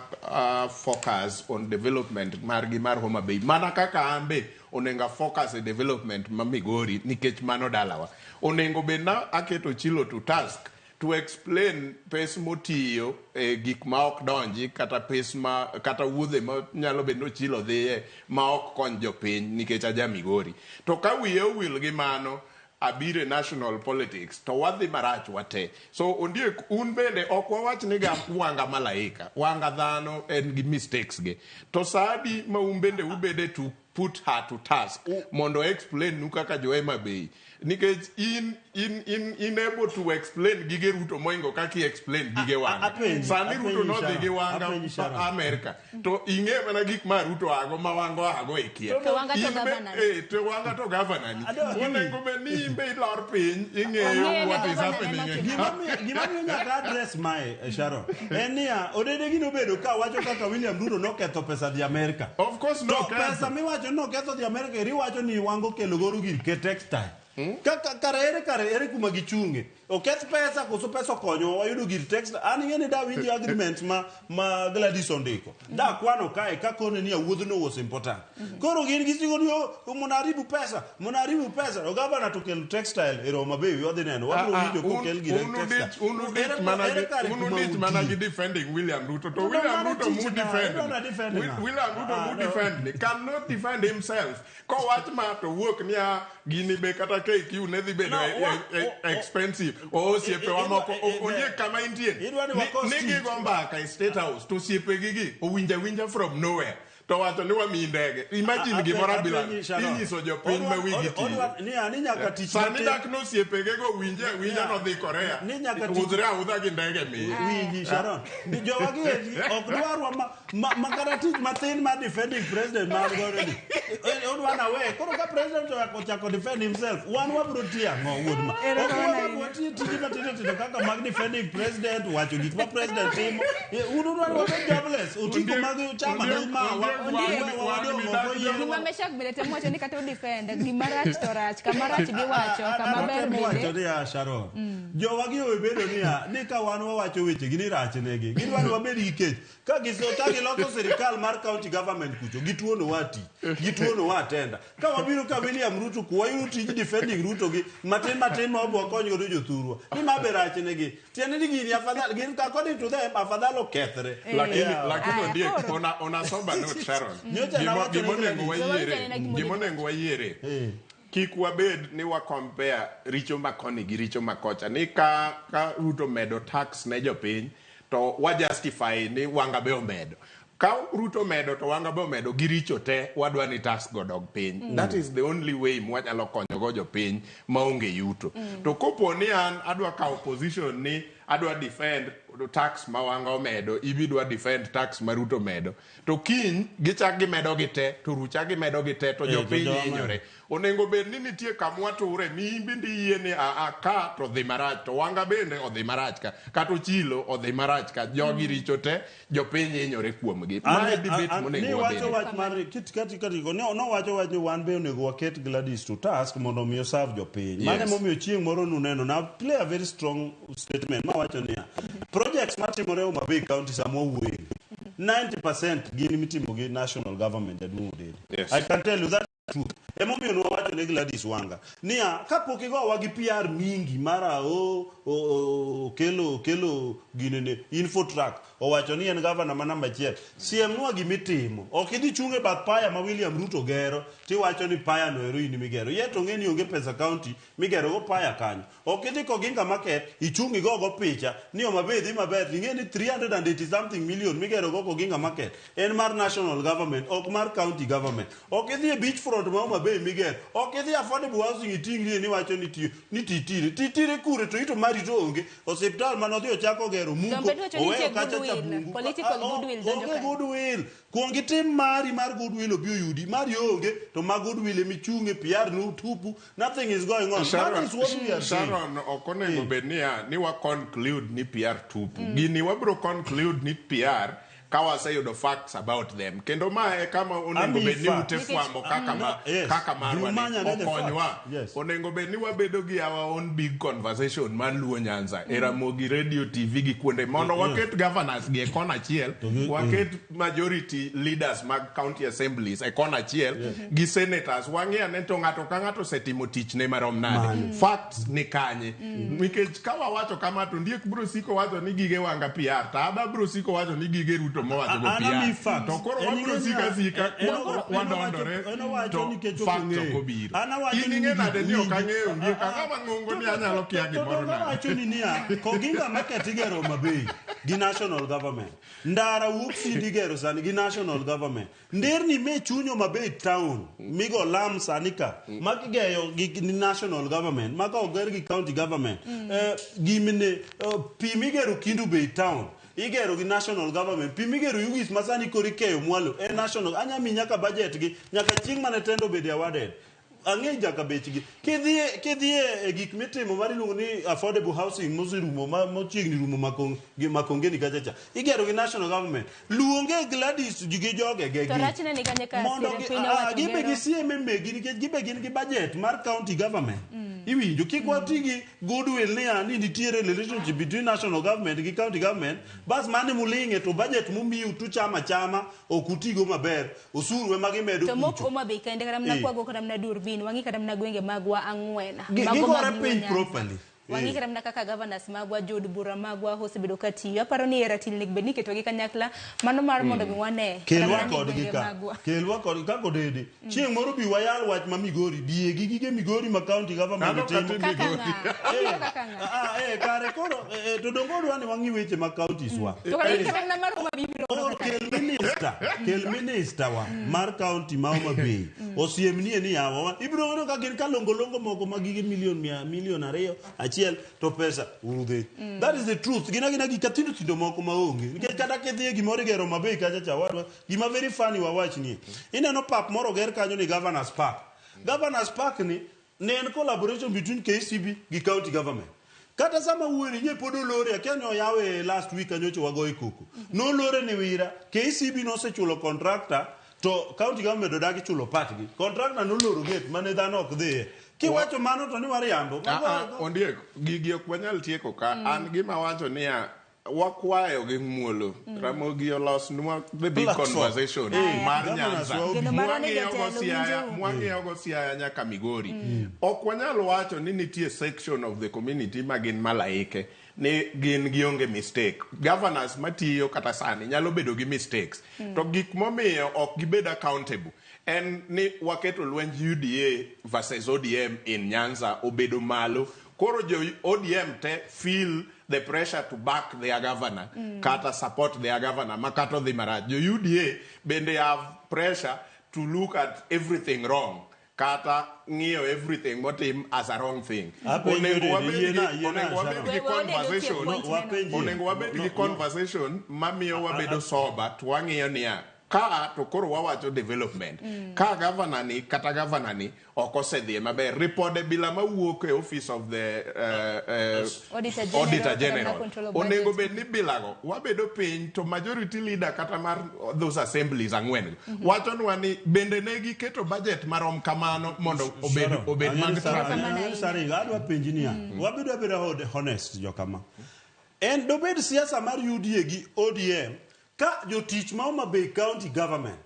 focus on development margi mar Homa Bay mana kaka an be onego a focus e development ma Migori nikech mano dalawa onego bed na aketo Chilo to task to explain pes motiyo e gik ma ok donji kata pes ma kata wuodhe ma nyalo bedo ni Ochilo dhiye ma ok kony jopiny nikech aja Migori to ka wiye owil gi mano abiro e national politics to wadhi marach wate so ondiek un bende ok wawach ni ga wanga malaika wanga dhano en gi mistakes ge to saadi ma un bende ubede to put her to task mondo explain nu kaka jo Homa Bay nikech in in in in able to explain gige Ruto moingo kaka i explain gige Wanga apenji, sani Ruto apenji nodhi Sharon, gi Wanga apenji Sharon. Amerika to ing'e mana gik ma Ruto ago ma Wanga ago e kia To Wanga to In be- governor ni. to Wanga to governor ni Adwa gini. onego bed ni in be ilor piny ing'eyo Ong'eyo ni what is governor happening ema e timo. Gima miyo nyaka address mae Sharon en niya odede gi nobedo ka wacho kaka William Ruto noketho pesa dhi Amerika. Of course To noketho. pesa miwacho ni noketho dhi Amerika eri iwacho ni Wanga okelo godo gir ke textile. Kaka kare ere kare ere kuma gichunge. Oketh pesa koso pesa okonyo wayudo gir textile. An ing'e ni da winjo agreement ma Gladys ondiko. Da kwano kae ka kone ni wuodhno was important. Koro gin gisigo ni oh, mnaharibu pesa, mnaharibu pesa. To governor to kelo textile e Homa Bay wadhi neno. Wabiro winjo kokel gir textile. Ere kare kuma Unudich mana untie? gi defending William Ruto to To William mano Ruto tich mu na, defend idwa na defend ng'a? William Ruto Ah, mu no. defend ni cannot defend himself kowach ma to wuok niya gini be kata KQ ne dhi bedo No, expensive o osiepewa moko ondiek kama intie Idwa ni wakos ni tich. gigo mbaka e State House to osiepegi omwinjo awinja from nowhere to wacho ni wamiyi ndege imagine gimoro abila Apenji, Sharon. inyiso jopiny ma wigi tiyo Niya, ni nyaka tich sani matin- dak nosiepegego winje awinja Niya, nodhi Korea ni nyaka tich- udhre audha gi ndege miye Winji Sharon. Ni jowa gi eki ok dwarwa ma kata tich mathin mar defending president mar godo ni. Odwa na we. Koro ka president ochako defend himself, wan wabiro tiyo ang'o wuod ma? Ok wan watiyo tije matindo tindo kaka mag defending president, wacho gik ma president timo. Un udwa ni wabed jobless. Otiko mag chama ne mawa. Wadong' oko Gima yie. Meshak bende temo wacho ni kata udefend gima rach to rach kama rach giwacho kama ber Atemo wacho bende niya Sharon. Jowa gi owe bedo niya ni ka wan wawacho weche gi ni rach negi. Gidwa ni wabed gi kech. Ka giloso sirikal mar county government kucho, gituonowa tich, gituonowa tenda. Ka wabiro ka William Ruto ku wayudo tij defending Ruto gi matin matin ma wabiro wakony godo jothurwa. Ni ma be rach negi. Tiende ni gini afadhal, gin according to them afadhal okethre. Lakini Yeah. lakini Aya, ondiek koro. on a sober note Sharon Nyocha nawacho ne gimonego Gladys. wayiere Wawacho nena gimonego gimonego wayiere kik wabed ni wa compare richo ma koni gi richo ma kocha ni ka Ruto medo tax ne jopiny to wa justify ni Wanga be omedo ka Ruto omedo to Wanga be omedo gi richo te wadwa ni tax go dog piny that is the only way mwanyalo konyogo jopiny maonge yuto to kopo ni an adwa kawo position ni adwa defend tax ma Wanga omedo ibi dwa defend tax ma Ruto omedo to kiny gichak gimedo gi te to rucha gimedo gi te to to jopiny joma- hinyore onego bed ni nitie kamwature mi in bende iyie ni aa ka to dhi marach to Wanga bende odhi marach ka kata Ochilo odhi marach ka jogi richo te jopiny hinyore kuomgi mae debate monego ni wacho wabede wach mar kit kati kati ko nowacho wach ni wan be onego waket Gladys to task mondo mi oserve jopiny. Mano Yes. emomiyo chieng' moro nuneno na play a very strong statement mawacho niya projects matimore Homa Bay County sama wawuoye 90% gin mitimo gi national government jaduong' Odede. Yes. I can tell you that truth. Emomiyo nwawacho ne Gladys Wanga niya kapok igowa gi PR mingi mara o okelo okelo ginene Infotrack owacho ni en gavana ma namba achiel siemnwa gimitimo ok idhi chung' e bath paya ma William Ruto gero tiwacho ni paya no ero in migero ye to ng'e ni onge pesa county migero go paya kanyo ok idhi Koginga Market ichung' igogo picha ni Homa Bay dhi maber ing'e ni 380 something million migero go Koginga Market en mar national government ok mar county government ok idhi e beach front ma Homa Bay migero ok idhi affordable housing iting'rie ni wacho ni tiyo ni titire titire kure to ito mari to onge osiptal mane odhi ochako gero muko Dombe wacho ni oweyo nitie kacha cha goodwill, bungu political Ah, oh, goodwill donjo onge kanyo. goodwill kuong itim mari mar goodwill obi oyudi mari onge to ma goodwill emichung'e PR nu tupu nothing is going on that is what we are saying Sharon ok onego bed niya ni wa conclude ni PR tupu gini wabro conclude ni PR ka waseyudo facts about them kendo ma e kama onego Ami bed ni facts. ute fwambo kaka ma Yes. kaka marwa ni Jumanya ne the okonywa facts. Yes. onego bed ni wabedo gi our own big conversation mar Luo Nyanza e Ramogi Radio TV gi kuonde mondo waket governors gi e kona achiel waket majority leaders mag county assemblies e kona achiel gi senators wang'i ane to ng'ato ka ng'ato osetimo tichne marom nade facts ni kanye nikech ka wawacho kama to ndiek biro siko wacho ni gige wanga PR to ada biro siko wacho ni gige Ruto mowacho go An ami PR facts. to koro En wabiro ing'e sika niya, sika wadondore en owacho to nikech ok facts ong'eyo. ok obiro An awacho in ni ing'e nade ni ok winji- ang'eyo ndiek ang'ama ng'ongo ni anyalo kia To gimoro donge nade awacho ni niya Koginga Market igero Homa Bay gi national government ndara wuok Sindi igero sani gi national government nderni me chuny Homa Bay town migo lam sani ka magigeyo gi gi national government maka oger gi county government gimne pi migero Kendu Bay town igero gi national government pi migero Ugis ma sani koro ikeyo mwalo e national anya mi nyaka budget gi nyaka chieng' mane tender obede awarded ang'e nyaka bechgi kidhi kidhi e gik mitimo mar iluongo ni affordable housing moserumo ma mochiegni rumo gi Makongeni kacha cha igero gi national government luonge Gladys gi joge ge To gi rachne ni kanye ka mondo sire gi- piny ah, owacho gibe gero. gisieme megi nikech gibe gin gi budget mar county government iwinjo kik wati gi goodwill niya ni nitiere relationship between national government gi county government bas mane muling'e to budget mumiu tuchama chama ok utigo maber osuru ema gimedo To mok kucho Homa Bay kende kata mana Eh. Kwago kata mana Durbin wang'i kata mana gwenge magwa ang'wen Gi- mago gigore mag Luo piny Nyanza. properly Wang'i Eh. kata mana kaka governors magwa jood bura magwa osebedo ka tiyo aparo ni e ratil onego bed ni iketogi kanyakla mano mar mondo mi wane kata kelwa mana ni kodgi gwenge ka magwa kelwa kodgi kaka odede chieng' moro bi wayal wach ma Migori biye gi gige Migori ma county government Nano timo kata kaka Migori. ng'a obiro kaka ng'a Ah, eh, kare koro to donge odwa ni wang'i weche mag counties wa to kata kata mana mar Homa Bay ibiro Or kaka kel minister kel minister wa mar county ma Homa Bay osiemnie ni yawa wa ibiro yudo ka gin kalongolongo moko ma gige milion mia milion ariyo achiel to pesa urudhe that is the truth gin agina gik matindo tindo moko ma onge nikech kata kidhi e gimoro igero Homa Bay kacha cha wadwa gima very funny wawach nie ineno pap moro oger kanyo ni Governors Park Governors Park ni ne en collaboration between KCB gi county government kata sama wuoyoni nye pod olore akia ni oyawe last week anyocha wagoye koko nolore ni wira KCB nosechulo contractor to county government odagi chulo partgi contractor noloro gate mane dhano ok dhiye kiwacho mano to ni wariambo Ah, ah, Ondiek, gigi ok wanyal tieko ka. An gima wacho niya, wakwayo gi muolo. Ramogi olosnwa the big Platform. conversation Eh, mar governors Nyanza. wa Geno marwa ni Mwang'iyogo jotelo Siaya, winjo. mwang'iyogo Siaya nyaka Migori. Ok wanyal wacho ni nitie section of the community ma gin malaike ni gin gionge mistake. Governors matiyo kata sani nyalo bedo gi mistakes. To gik momiyo ok gibed accountable en ni waketo lwenj UDA versus ODM in Nyanza obedo malo. Koro jo ODM te feel the pressure to back their governor kata support their governor ma kata odhi marach. Jo UDA bende have pressure to look at everything wrong kata ng'iyo everything motim as a wrong thing. Apenjo Onego Dede, wabed yiena- gi yiena onego wabed Sharon. gi We- we onego tiek conversation point neno. Wapenjie. onego wabed No, gi no. conversation mamiyo wabedo sober to wang'iyo niya ka to koro wawacho development ka governor ni kata governor ni ok osedhiye maber ripode bila mawuok e office of the Auditor General, Auditor kata mana General control of onego budget. bed ni bilago wabedo piny to majority leader kata mar those assemblies ang'wen go wachonwa ni bende ne giketo budget marom kamano mondo obed, Sharon, obed mag ang'e ni traffic ang'e ni Saringa, adwa penji niya wabedo abeda honest jokama en dobed siasa mar UDA gi ODM Ka jotich ma Homa Bay County Government,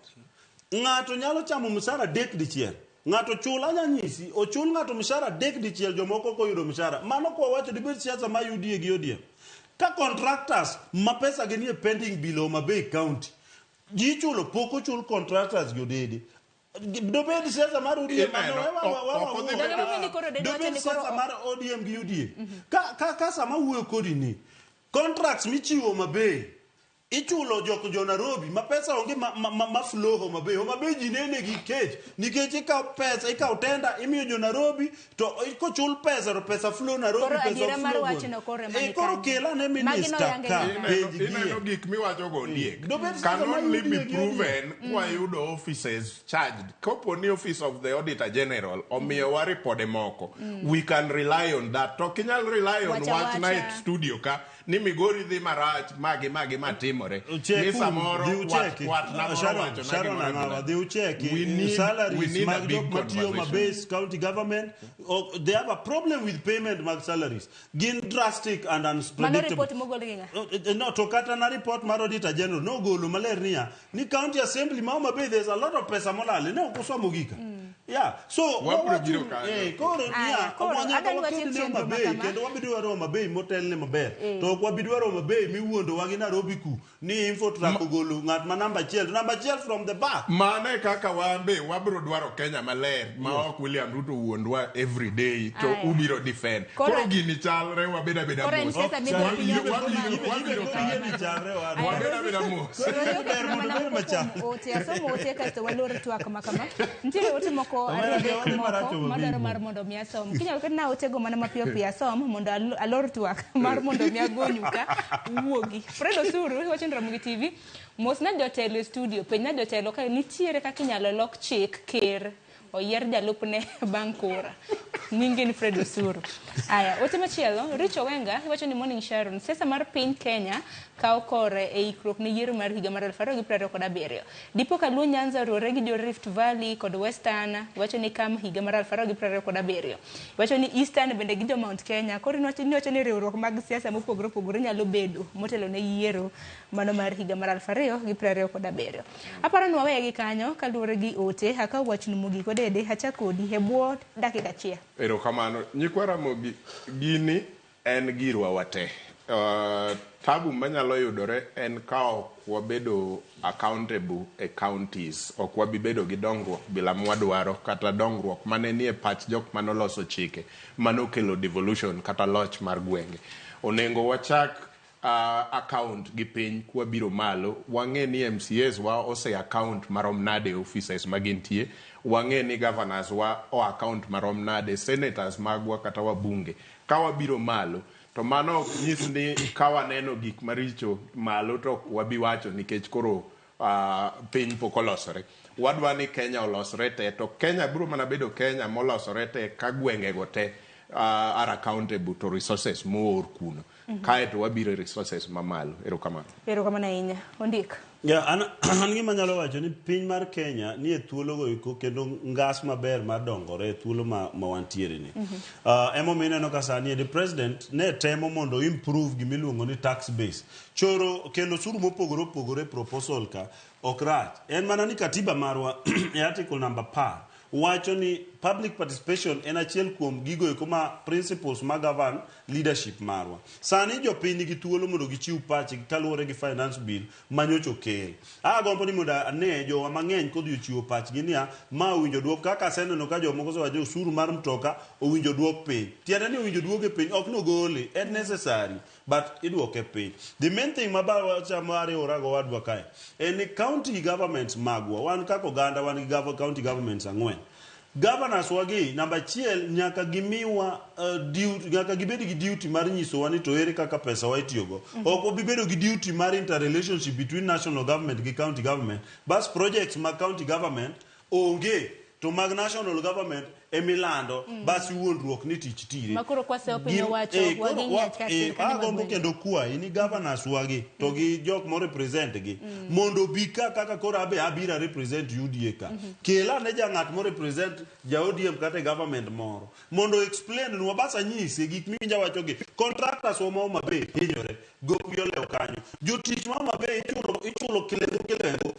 ng'ato nyalo chamo mshahara 3 dichiel. Ng'ato chul, anya nyisi, ochul ng'ato mshahara 3 dichiel, jomoko ok oyudo mshahara. Mano kwa wacho dibed siasa ma UDA gi ODM. Ka contractors ma pesa gi nie pending bill Homa Bay County, ji ichulo, pok ochul contractors gi odede. Dobed siasa mar ODM, Ineno, ok odhi bedo- dobed siasa mar ODM gi UDA. Ka sama wuoyo kodi ni, contracts michiwo Homa Bay, ichulo jok jo Nairobi ma pesa onge ma flow Homa Bay. Homa Bay ji nene gi kech nikech ikawo pesa, ikawo tenda imiyo jo Nairobi to kochul pesa to pesa flow Nairobi, Koro pesa adiera mar flow wachno koro ema ni Koro kanyo. kel ane Magi minister noyange ka nyaka. penj gie. Ineno gik miwacho go ondiek. Dobed Can siasa ma only be UDA gi ODM. proven kwayudo offices charged. Kopo ni office of the Auditor General omiyowa ripode moko, we can rely on that. To ok inyal rely on Wacha wach na e wacha. studio ka ni Migori dhi marach magi magi matimore. Check Ni uru, samoro dhi ucheki. wat na moro Sharon, wacho na Sharon gimoro Ang'awa, bila. dhi ucheki. We Salaries need a mag big jok matiyo conversation. Mabase county government, oh, they have a problem with payment mag salaries. Gin drastic and Mano unpredictable. report mogol gi ng'a? No, to kata na report mar Auditor General nogolo maler niya ni county assembly ma Homa Bay there's a lot of pesa molal ne ok usomo gika. Yeah, so Wabiro wawacho- biro kanyo. Koro Aya, niya, koro, wanyaka adwa ni waked watiek ne chenro Homa Bay ma kama. kendo wabi dwaro Homa Bay motelne maber. To ok wabi dwaro Homa Bay miwuondowa gi Nairobi ku ni Infotrak ogolo ng'at ma namba achiel. To namba achiel from the back. Mano e kaka wan be wabiro dwaro Kenya maler ma ok William Ruto wuondwa every day to Aya. ubiro defend. Koro- Koro gini chalre wabed abeda Koro en mos. siasa migolo piny owacho malo. Wabiro Koro chalre wadwa. Wabed abeda mos. Ber mondo obed machal. Ote asomo ote kasto walor twak ma kama. Nitiere ote moko Omera, ariyo adek wadhi marach moko Homa Bay madwaro bo. mar mondo mi asom. Kinyalo ketna otego mana mapiyo piyo asom mondo alor twak mar mondo mi agonyu ka wuogi. Fred Osuru iwacho ni Ramogi TV mosna jotelo e studio penjna jotelo ka nitiere kaka inyalo lok chik ker oyier jalupne bang' kura. Nyingi ni Fred Osuru. Aya, ote machielo, Rich Owenga iwacho ni Morning Sharon, siasa mar piny Kenya kawo kore e ikruok ne yiero mar higa mar 2027. Dipo ka Luo Nyanza oriwore gi jo Rift Valley kod Western, iwacho ni kam higa mar 2027. Iwacho ni Eastern bende gi jo Mount Kenya, koro iwacho ni riwruok mag siasa mopogore opogore nyalo bedo motelo ne yiero mano mar higa mar 2027. Aparo ni waweye gi kanyo kaluwore gi ote, akaw wachno mogik odede achak kodi e bwo dakika achiel. Erokamano. Nyikwa Ramogi, gini en girwa wate. Tabu manyalo yudore en ka ok wabedo accountable e counties, ok wabi bedo gi dongruok bila mwadwaro kata dongruok mane nie pach jok manoloso chike manokelo devolution kata loch mar gwenge. Onego wachak account gi piny kwabiro malo, wang'e ni MCAs wa ose account marom nade offices magintie, wang'e ni governors wa o account marom nade, senators magwa kata wabunge. Ka wabiro malo, to mano ok nyis ni ka waneno gik maricho malo to ok wabi wacho nikech koro piny pok olosore. Wadwa ni Kenya olosre te, to Kenya biro mana bedo Kenya molosore te ka gwengego te are accountable to resources moor kuno. Kaeto wabiro e resources mamalo. Erokamano. Erokamano ahinya. Ondik. Yeah, an gima anyalo wacho ni piny mar Kenya nie thuolo go eko kendo ngas maber mar dongore e thuolo ma wantiere ni. Emomiyo ineno ka sani the president ne temo mondo improve gimiluongo ni tax base. Choro kelo osuru mopogore opogore proposal ka ok rach. En mana ni katiba marwa e article number 10 wacho ni public participation en achiel kuom gigo eko ma principles ma govern leadership marwa. Sani jopiny nigi thuolo mondo gichiw pachgi kaluwore gi finance bill manyocha okel. Agombo ni mondo ane jowa mang'eny kodhi ochiwo pachgi niya ma owinjo duok kaka aseneno ka jomoko osewacho ni osuru mar mtoka owinjo duok piny. Tiende ni owinjo duoke piny ok nogole, en necessary but iduoke piny. The main thing ma wachamo ariwora go wadwa kae en ni county governments magwa wan kaka oganda wan gi county governments 4. Governors wagi namba achiel nyaka gimiwa duty, nyaka gibed gi duty mar nyisowa ni to ere kaka pesa wa itiyogo. Ok obi bedo gi duty mar interrelationship between national government gi county government. Bas projects mag county government onge. To mag national government emilando bas wuondruok ni tich tire. Ma koro kwaseyo piny owacho, wagi ng'ech ka sirkande mag Agombo gwenge. Kendo kwayi ni governors wagi to gi jok mo represent gi mondo obi ka kaka koro abe abira represent UDA ka. Kel ane ja ng'at mo represent ja ODM kata e government moro mondo explain nwa bas anyise gik miwinja wacho gi. Contractors wa ma Homa Bay hinyore, gopgi olewo kanyo. Jotich ma Homa Bay ichulo kilengo kilengo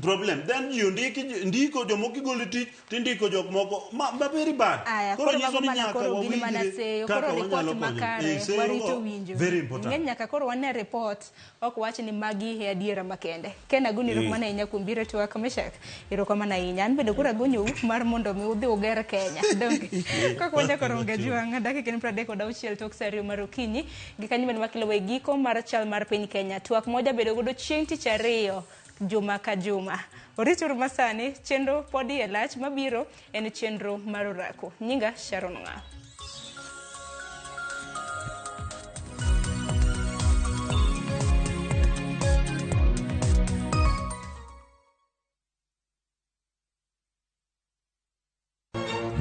problem then ji ondiki ndiko jomoko igolo e tich tindiko jok moko ma very bad. Aya, Koro koro nyiso mago ni mana nyaka koro gin mana wawinjre seyo, kaka koro wanyalo report konyo. Makare, Seyo warito go, winjo. very important. Ng'eny nyaka koro wane report, ok wach ni magi e adiera makende. Ken Aguni, erokamano ahinya kuom biro e twak. Meshak, erokamano ahinya. An bende koro agonyou mar mondo mi udhi uger Kenya. Donge? Kok wanyako romo gajwang', dakika en 36 tok sa 2 mar okinyi. Gi kanyo bende wakelo e giko mar chal mar piny Kenya. Twak moja bedo godo chieng' tich ariyo juma ka juma. Orituru masani, chenro pod iye lach mabiro en chenro mar orako. Nyinga Sharon Ng'aw.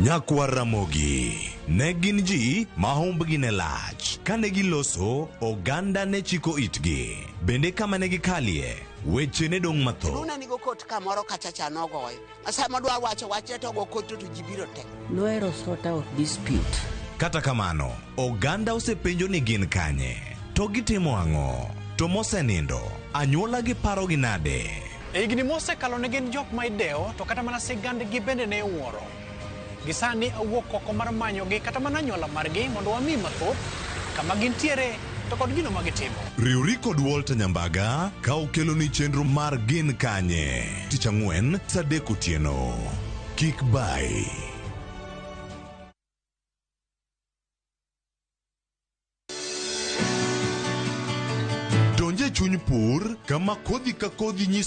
Nyakwar Ramogi ne gin ji ma humbgi ne lach. Kane giloso, oganda ne chiko itgi. Bende kama ne gikalie, weche ne dong' mathoth. Luna nigo kot kamoro kacha cha nogoyo. Sama dwa wacho wachne to go kot to ji biro te. Nohero sort out dispute. Kata kamano, oganda osepenjo ni gin kanye, to gitimo ang'o, to mosenindo, anyuola gi parogi nade? E higni mosekalo ne gin jok ma idewo to kata mana sigandgi bende ne iwuoro. Gisani awuok oko mar manyogi kata mana anyuola margi mondo wami mathoth kama gintiere to kod gino ma gitimo. Riwri kod Walter Nyambaga ka okeloni chenro mar Gin Kanye tich ang'wen sa 3 otieno. Kik bai. Donje chuny pur kama kodhi ka kodhi nyiso